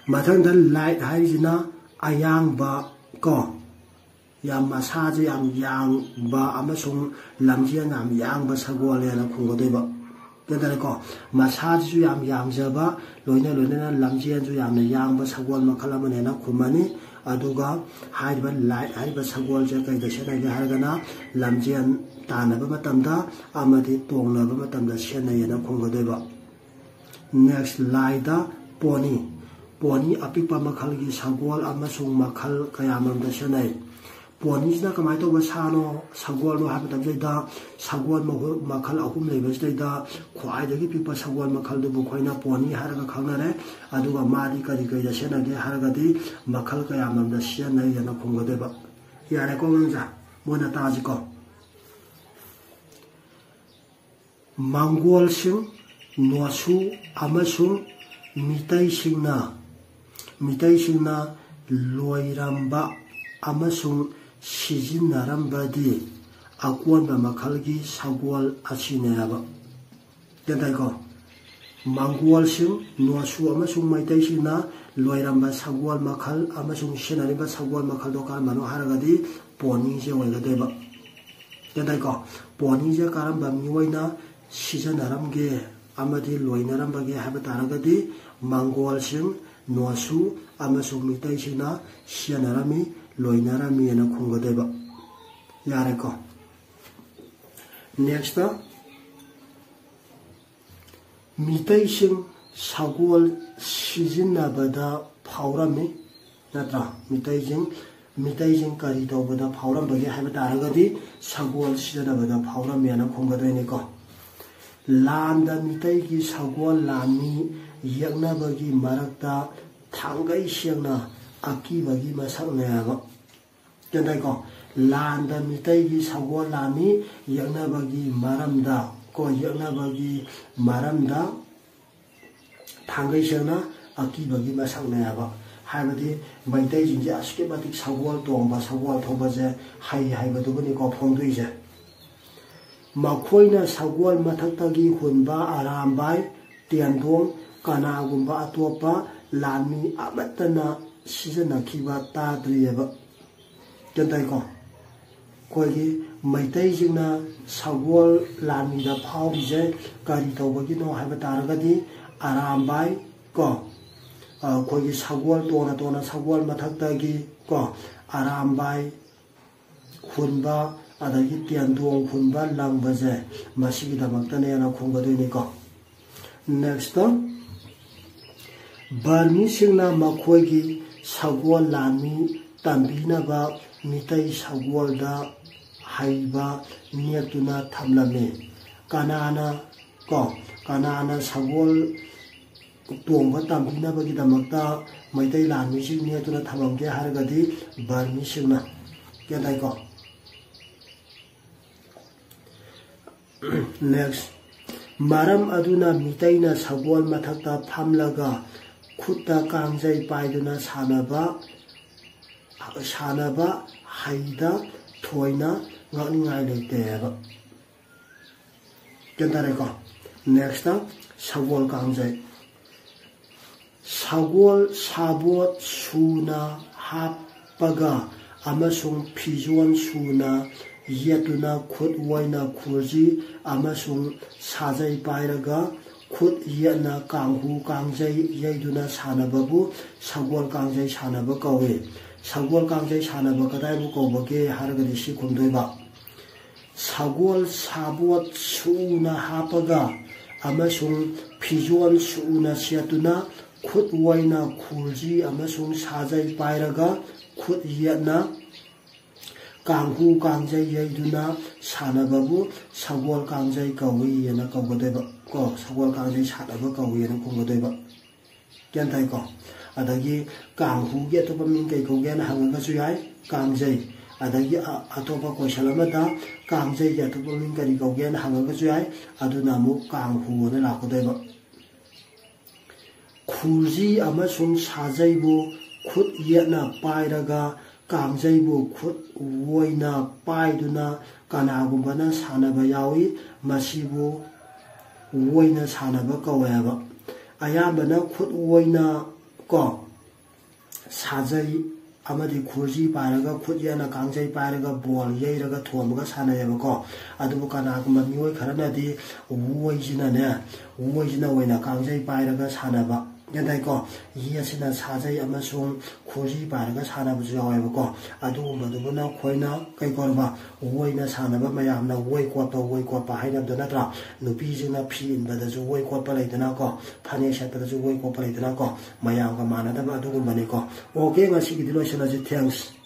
ꯃꯊꯪꯗ ꯂꯥꯏꯠ ꯍꯥꯏꯔꯤꯁꯤꯅ ꯑꯌꯥꯡꯕ ꯀꯣ, ꯌꯥꯝ ꯃꯁꯥꯁꯦ ꯌꯥꯝ ꯌꯥꯡꯕ ꯑꯃꯁꯨꯡ ꯂꯝꯖꯦꯜ ꯌꯥꯝ ꯌꯥꯡꯕ ꯁꯒꯣꯜꯅꯦꯅ ꯈꯨꯝꯒꯗꯣꯏꯕ꯫ ꯒ꯭ꯌꯥꯟ ꯇꯥꯔꯦꯀꯣ? ꯃꯁꯥꯁꯤꯁꯨ ꯌꯥꯝ ꯌꯥꯡꯖꯕ, ꯂꯣꯏꯅ ꯂꯣꯏꯅꯅ ꯂꯝꯖꯦꯜꯁꯨ ꯌꯥꯝꯅ ꯌꯥꯡꯕ ꯁꯒꯣꯜ ꯃꯈꯜ ꯑꯃꯅꯦꯅ ꯈꯨꯝꯃꯅꯤ꯫ ꯑꯗꯨꯒ ꯍꯥꯏꯔꯤꯕ ꯂꯥꯏꯠ ꯍꯥꯏꯔꯤꯕ ꯁꯒꯣꯜꯁꯦ ꯀꯩꯗ ꯁꯤꯖꯤꯟꯅꯒꯦ ꯍꯥꯏꯔꯒꯅ ꯂꯝꯖꯦꯜ ꯇꯥꯟꯅꯕ ꯃꯇꯝꯗ ꯑꯃꯗꯤ ꯇꯣꯡꯅꯕ ꯃꯇꯝꯗ ꯁꯤꯖꯤꯟꯅꯩꯌꯦꯅ ꯈꯨꯝꯒꯗꯣꯏꯕ꯫ ꯅꯦꯛꯁ ꯂꯥꯏꯗ ꯄꯣꯅꯤ꯫ ꯄꯣꯅꯤ ꯑꯄꯤꯛꯄ ꯃꯈꯜꯒꯤ ꯁꯒꯣꯜ ꯑꯃꯁꯨꯡ ꯃꯈꯜ ꯀꯌꯥꯃꯔꯨꯝꯗ ꯁꯤꯖꯤꯟꯅꯩ꯫ ꯄꯣꯅꯤꯁꯤꯅ ꯀꯃꯥꯏꯅ ꯇꯧꯕ ꯁꯥꯅꯣ, ꯁꯒꯣꯜꯅꯣ ꯍꯥꯏꯕ ꯃꯇꯝꯁꯤꯗꯩꯗ ꯁꯒꯣꯜ ꯃꯍꯨ-, ꯃꯈꯜ ꯑꯍꯨꯝ ꯂꯩꯕꯁꯤꯗꯩꯗ ꯈ꯭ꯋꯥꯏꯗꯒꯤ ꯄꯤꯛꯄ ꯁꯒꯣꯜ ꯃꯈꯜꯗꯨꯕꯨ ꯑꯩꯈꯣꯏꯅ ꯄꯣꯅꯤ ꯍꯥꯏꯔꯒ ꯈꯪꯅꯔꯦ꯫ ꯑꯗꯨꯒ ꯃꯥꯗꯤ ꯀꯔꯤ ꯀꯔꯤꯗ ꯁꯤꯖꯤꯟꯅꯒꯦ ꯍꯥꯏꯔꯒꯗꯤ ꯃꯈꯜ ꯀꯌꯥꯃꯔꯨꯝꯗ ꯁꯤꯖꯤꯟꯅꯩ ꯍꯥꯏꯅ ꯈꯨꯝꯒꯗꯣꯏꯕ꯫ ꯌꯥꯔꯦꯀꯣ ꯑꯉꯥꯡꯁꯦ? ꯃꯨꯟꯅ ꯇꯥꯁꯤꯀꯣ꯫ ꯃꯪꯒꯣꯜꯁꯤꯡ, ꯅꯣꯁꯨ ꯑꯃꯁꯨꯡ ꯃꯤꯇꯩꯁꯤꯡꯅ, ꯃꯤꯇꯩꯁꯤꯡꯅ ꯂꯣꯏꯔꯝꯕ ꯑꯃꯁꯨꯡ ꯁꯤꯖꯤꯟꯅꯔꯝꯕꯗꯤ ꯑꯀꯣꯟꯕ ꯃꯈꯜꯒꯤ ꯁꯒꯣꯜ ꯑꯁꯤꯅꯦꯕ꯫ ꯒ꯭ꯌꯥꯟ ꯇꯥꯏꯀꯣ? ꯃꯪꯒꯣꯜꯁꯤꯡ, ꯅꯣꯁꯨ ꯑꯃꯁꯨꯡ ꯃꯩꯇꯩꯁꯤꯡꯅ ꯂꯣꯏꯔꯝꯕ ꯁꯒꯣꯜ ꯃꯈꯜ ꯑꯃꯁꯨꯡ ꯁꯤꯖꯤꯟꯅꯔꯤꯕ ꯁꯒꯣꯜ ꯃꯈꯜꯗꯣ ꯀꯔꯝꯕꯅꯣ ꯍꯥꯏꯔꯒꯗꯤ ꯄꯣꯅꯤꯁꯦ ꯑꯣꯏꯒꯗꯣꯏꯕ꯫ ꯒ꯭ꯌꯥꯟ ꯇꯥꯏꯀꯣ? ꯄꯣꯅꯤꯁꯦ ꯀꯔꯝꯕ ꯃꯤꯑꯣꯏꯅ ꯁꯤꯖꯤꯟꯅꯔꯝꯒꯦ ꯑꯃꯗꯤ ꯂꯣꯏꯅꯔꯝꯕꯒꯦ ꯍꯥꯏꯕ ꯇꯥꯔꯒꯗꯤ ꯃꯪꯒꯣꯜꯁꯤꯡ, ꯅꯣꯁꯨ ꯑꯃꯁꯨꯡ ꯃꯤꯇꯩꯁꯤꯡꯅ ꯁꯤꯖꯤꯟꯅꯔꯝꯃꯤ, ꯂꯣꯏꯅꯔꯝꯃꯤ ꯍꯥꯏꯅ ꯈꯨꯝꯒꯗꯣꯏꯕ꯫ ꯌꯥꯔꯦꯀꯣ? ꯅꯦꯛꯁꯇ ꯃꯤꯇꯩꯁꯤꯡ ꯁꯒꯣꯜ ꯁꯤꯖꯤꯟꯅꯕꯗ ꯐꯥꯎꯔꯝꯃꯤ, ꯅꯠꯇ꯭ꯔꯥ? ꯃꯤꯇꯩꯁꯤꯡ, ꯃꯤꯇꯩꯁꯤꯡ ꯀꯔꯤ ꯇꯧꯕꯗ ꯐꯥꯎꯔꯝꯕꯒꯦ ꯍꯥꯏꯕ ꯇꯥꯔꯒꯗꯤ ꯁꯒꯣꯜ ꯁꯤꯖꯤꯟꯅꯕꯗ ꯐꯥꯎꯔꯝꯃꯦꯅ ꯈꯨꯝꯒꯗꯣꯏꯅꯤꯀꯣ꯫ ꯂꯥꯟꯗ ꯃꯤꯇꯩꯒꯤ ꯁꯒꯣꯜ ꯂꯥꯟꯃꯤ ꯌꯦꯛꯅꯕꯒꯤ ꯃꯔꯛꯇ ꯊꯥꯡꯒꯩ ꯁꯦꯡꯅ ꯑꯀꯤꯕꯒꯤ ꯃꯁꯛꯅꯦ ꯍꯥꯏꯕ꯫ ꯒ꯭ꯌꯥꯟ ꯇꯥꯏꯀꯣ? ꯂꯥꯟꯗ ꯃꯤꯇꯩꯒꯤ ꯁꯒꯣꯜ ꯂꯥꯟꯃꯤ ꯌꯦꯛꯅꯕꯒꯤ ꯃꯔꯝꯗ ꯀꯣ, ꯌꯦꯛꯅꯕꯒꯤ ꯃꯔꯝꯗ ꯊꯥꯡꯒꯩ ꯁꯦꯡꯅ ꯑꯀꯤꯕꯒꯤ ꯃꯁꯛꯅꯦ ꯍꯥꯏꯕ꯫ ꯍꯥꯏꯕꯗꯤ ꯃꯩꯇꯩꯁꯤꯡꯁꯦ ꯑꯁꯨꯛꯀꯤ ꯃꯇꯤꯛ ꯁꯒꯣꯜ ꯇꯣꯡꯕ, ꯁꯒꯣꯜ ꯊꯧꯕꯁꯦ ꯍꯩ ꯍꯥꯏꯕꯗꯨꯕꯨꯅꯤꯀꯣ ꯐꯣꯡꯗꯣꯛꯏꯁꯦ꯫ ꯃꯈꯣꯏꯅ ꯁꯒꯣꯜ ꯃꯊꯛꯇꯒꯤ ꯍꯨꯟꯕ ꯑꯔꯥꯝꯕꯥꯏ, ꯇꯦꯟꯗꯣꯡ, ꯀꯅꯥꯒꯨꯝꯕ ꯑꯇꯣꯞꯄ ꯂꯥꯟꯃꯤ ꯑꯃꯠꯇꯅ ꯁꯤꯖꯤꯟꯅꯈꯤꯕ ꯇꯥꯗ꯭ꯔꯤꯑꯕ꯫ ꯒ꯭ꯌꯥꯟ ꯇꯥꯏꯀꯣ? ꯑꯩꯈꯣꯏꯒꯤ ꯃꯩꯇꯩꯁꯤꯡꯅ ꯁꯒꯣꯜ ꯂꯥꯟꯃꯤꯗ ꯐꯥꯎꯔꯤꯁꯦ ꯀꯔꯤ ꯇꯧꯕꯒꯤꯅꯣ ꯍꯥꯏꯕ ꯇꯥꯔꯒꯗꯤ, ꯑꯔꯥꯝꯕꯥꯏ ꯀꯣ, ꯑꯩꯈꯣꯏꯒꯤ ꯁꯒꯣꯜ ꯇꯣꯟꯅ ꯇꯣꯟꯅ ꯁꯒꯣꯜ ꯃꯊꯛꯇꯒꯤ ꯀꯣ, ꯑꯔꯥꯝꯕꯥꯏ ꯍꯨꯟꯕ, ꯑꯗꯒꯤ ꯇꯦꯟꯗꯣꯡ ꯍꯨꯟꯕ ꯂꯪꯕꯁꯦ ꯃꯁꯤꯒꯤꯗꯃꯛꯇꯅꯦꯅ ꯈꯨꯝꯒꯗꯣꯏꯅꯤꯀꯣ꯫ Next, ꯕꯔꯃꯤꯁꯤꯡꯅ ꯃꯈꯣꯏꯒꯤ ꯁꯒꯣꯜ ꯂꯥꯟꯃꯤ ꯇꯝꯕꯤꯅꯕ ꯃꯤꯇꯩ ꯁꯒꯣꯜꯗ ꯍꯩꯕ ꯅꯦꯛꯇꯨꯅ ꯊꯝꯂꯝꯃꯤ꯫ ꯀꯅꯥꯅ ꯀꯣ, ꯀꯅꯥꯅ ꯁꯒꯣꯜ ꯇꯣꯡꯕ ꯇꯝꯕꯤꯅꯕꯒꯤꯗꯃꯛꯇ ꯃꯩꯇꯩ ꯂꯥꯟꯃꯤꯁꯤꯡ ꯅꯦꯛꯇꯨꯅ ꯊꯝꯃꯝꯒꯦ ꯍꯥꯏꯔꯒꯗꯤ ꯕꯔꯃꯤꯁꯤꯡꯅ꯫ ꯒ꯭ꯌꯥꯟ ꯇꯥꯏꯀꯣ? Next, ꯃꯔꯝ ꯑꯗꯨꯅ ꯃꯤꯇꯩꯅ ꯁꯒꯣꯜ ꯃꯊꯛꯇ ꯐꯝꯂꯒ ꯈꯨꯠꯇ ꯀꯥꯡꯖꯩ ꯄꯥꯏꯗꯨꯅ ꯁꯥꯟꯅꯕ, ꯁꯥꯟꯅꯕ ꯍꯩꯗ ꯊꯣꯏꯅ ꯉꯛꯅꯤꯡꯉꯥꯏ ꯂꯩꯇꯦꯕ꯫ ꯒ꯭ꯌꯥꯟ ꯇꯥꯔꯦꯀꯣ? Next, ꯁꯒꯣꯜ ꯀꯥꯡꯖꯩ꯫ ꯁꯒꯣꯜ ꯁꯥꯕꯣꯠ ꯁꯨꯅ ꯍꯥꯞꯄꯒ ꯑꯃꯁꯨꯡ ꯐꯤꯖꯣꯜ ꯁꯨꯅ ꯌꯦꯠꯇꯨꯅ ꯈꯨꯠ ꯑꯣꯏꯅ ꯈꯨꯔꯖꯤ ꯑꯃꯁꯨꯡ ꯁꯥꯖꯩ ꯄꯥꯏꯔꯒ ꯈꯨꯠ ꯌꯦꯠꯅ ꯀꯥꯡꯍꯨ ꯀꯥꯡꯖꯩ ꯌꯩꯗꯨꯅ ꯁꯥꯟꯅꯕꯕꯨ ꯁꯒꯣꯜ ꯀꯥꯡꯖꯩ ꯁꯥꯟꯅꯕ ꯀꯧꯏ꯫ ꯁꯒꯣꯜ ꯀꯥꯡꯖꯩ ꯁꯥꯟꯅꯕ ꯀꯗꯥꯏꯕꯨ ꯀꯧꯕꯒꯦ ꯍꯥꯏꯔꯒꯗꯤ ꯁꯤ ꯈꯨꯝꯗꯣꯏꯕ, ꯁꯒꯣꯜ ꯁꯥꯕꯣꯠ ꯁꯨꯅ ꯍꯥꯞꯄꯒ ꯑꯃꯁꯨꯡ ꯐꯤꯖꯣꯜ ꯁꯨꯅ ꯁꯦꯠꯇꯨꯅ ꯈꯨꯠ ꯑꯣꯏꯅ ꯈꯨꯔꯖꯤ ꯑꯃꯁꯨꯡ ꯁꯥꯖꯩ ꯄꯥꯏꯔꯒ ꯈꯨꯠ ꯌꯦꯠꯅ ꯀꯥꯡꯍꯨ ꯀꯥꯡꯖꯩ ꯌꯩꯗꯨꯅ ꯁꯥꯟꯅꯕꯕꯨ ꯁꯒꯣꯜ ꯀꯥꯡꯖꯩ ꯀꯧꯏ ꯍꯥꯏꯅ ꯀꯧꯒꯗꯣꯏꯕ ꯀꯣ, ꯁꯒꯣꯜ ꯀꯥꯡꯖꯩ ꯁꯥꯟꯅꯕ ꯀꯧꯏ ꯍꯥꯏꯅ ꯈꯨꯝꯒꯗꯣꯏꯕ꯫ ꯒ꯭ꯌꯥꯟ ꯇꯥꯏꯀꯣ? ꯑꯗꯒꯤ ꯀꯥꯡꯍꯨꯒꯤ ꯑꯇꯣꯞꯄ ꯃꯤꯡ ꯀꯩ ꯀꯧꯒꯦꯅ ꯍꯪꯉꯒꯁꯨ ꯌꯥꯏ, ꯀꯥꯡꯖꯩ꯫ ꯑꯗꯒꯤ ꯑ-, ꯑꯇꯣꯞꯄ question ꯑꯃꯗ ꯀꯥꯡꯖꯩꯒꯤ ꯑꯇꯣꯞꯄ ꯃꯤꯡ ꯀꯔꯤ ꯀꯧꯒꯦꯅ ꯍꯪꯉꯒꯁꯨ ꯌꯥꯏ, ꯑꯗꯨꯅ ꯑꯃꯨꯛ ꯀꯥꯡꯍꯨ ꯑꯅ ꯂꯥꯛꯀꯗꯣꯏꯕ꯫ ꯈꯨꯔꯖꯤ ꯑꯃꯁꯨꯡ ꯁꯥꯖꯩꯕꯨ ꯈꯨꯠ ꯌꯦꯠꯅ ꯄꯥꯏꯔꯒ ꯀꯥꯡꯖꯩꯕꯨ ꯈꯨꯠ ꯑꯣꯏꯅ ꯄꯥꯏꯗꯨꯅ ꯀꯅꯥꯒꯨꯝꯕꯅ ꯁꯥꯟꯅꯕ ꯌꯥꯎꯏ꯫ ꯃꯁꯤꯕꯨ ꯑꯣꯏꯅ ꯁꯥꯟꯅꯕ ꯀꯧꯋꯦꯕ꯫ ꯑꯌꯥꯝꯕꯅ ꯈꯨꯠ ꯑꯣꯏꯅ ꯀꯣ ꯁꯥꯖꯩ ꯑꯃꯗꯤ ꯈꯨꯔꯖꯤ ꯄꯥꯏꯔꯒ ꯈꯨꯠ ꯌꯦꯠꯅ ꯀꯥꯡꯖꯩ ꯄꯥꯏꯔꯒ ꯕꯣꯜ ꯌꯩꯔꯒ ꯊꯣꯝꯃꯒ ꯁꯥꯟꯅꯩꯌꯦꯕꯀꯣ꯫ ꯑꯗꯨꯕꯨ ꯀꯅꯥꯒꯨꯝꯕ ꯃꯤꯑꯣꯏ ꯈꯔꯅꯗꯤ ꯑꯣꯏꯁꯤꯅꯅꯦ, ꯑꯣꯏꯁꯤꯅ ꯑꯣꯏꯅ ꯀꯥꯡꯖꯩ ꯄꯥꯏꯔꯒ ꯁꯥꯟꯅꯕ, ꯒ꯭ꯌꯥꯟ ꯇꯥꯏꯀꯣ? ꯌꯦꯠꯁꯤꯅ ꯁꯥꯖꯩ ꯑꯃꯁꯨꯡ ꯈꯨꯔꯖꯤ ꯄꯥꯏꯔꯒ ꯁꯥꯟꯅꯕꯁꯨ ꯌꯥꯎꯋꯦꯕꯀꯣ꯫ ꯑꯗꯨꯒꯨꯝꯕꯗꯨꯕꯨꯅ ꯑꯩꯈꯣꯏꯅ ꯀꯩ ꯀꯧꯔꯕ? ꯑꯣꯏꯅ ꯁꯥꯟꯅꯕ, ꯃꯌꯥꯝꯅ ꯑꯣꯏ ꯀꯣꯠꯄ, ꯑꯣꯏ ꯀꯣꯠꯄ ꯍꯥꯏꯅꯕꯗꯣ ꯅꯠꯇ꯭ꯔꯥ? ꯅꯨꯄꯤꯁꯤꯡꯅ ꯐꯤ ꯏꯟꯕꯗꯁꯨ ꯑꯣꯏ ꯀꯣꯠꯄ ꯂꯩꯗꯅꯀꯣ, ꯐꯅꯦꯛ ꯁꯦꯠꯄꯗꯁꯨ ꯑꯣꯏ ꯀꯣꯠꯄ ꯂꯩꯗꯅꯀꯣ, ꯃꯌꯥꯝꯒ ꯃꯥꯟꯅꯗꯕ ꯑꯗꯨꯒꯨꯝꯕꯅꯤꯀꯣ꯫ ꯑꯣꯀꯦ, ꯉꯁꯤꯒꯤꯗꯤ ꯂꯣꯏꯁꯤꯜꯂꯁꯤ꯫ Thanks꯫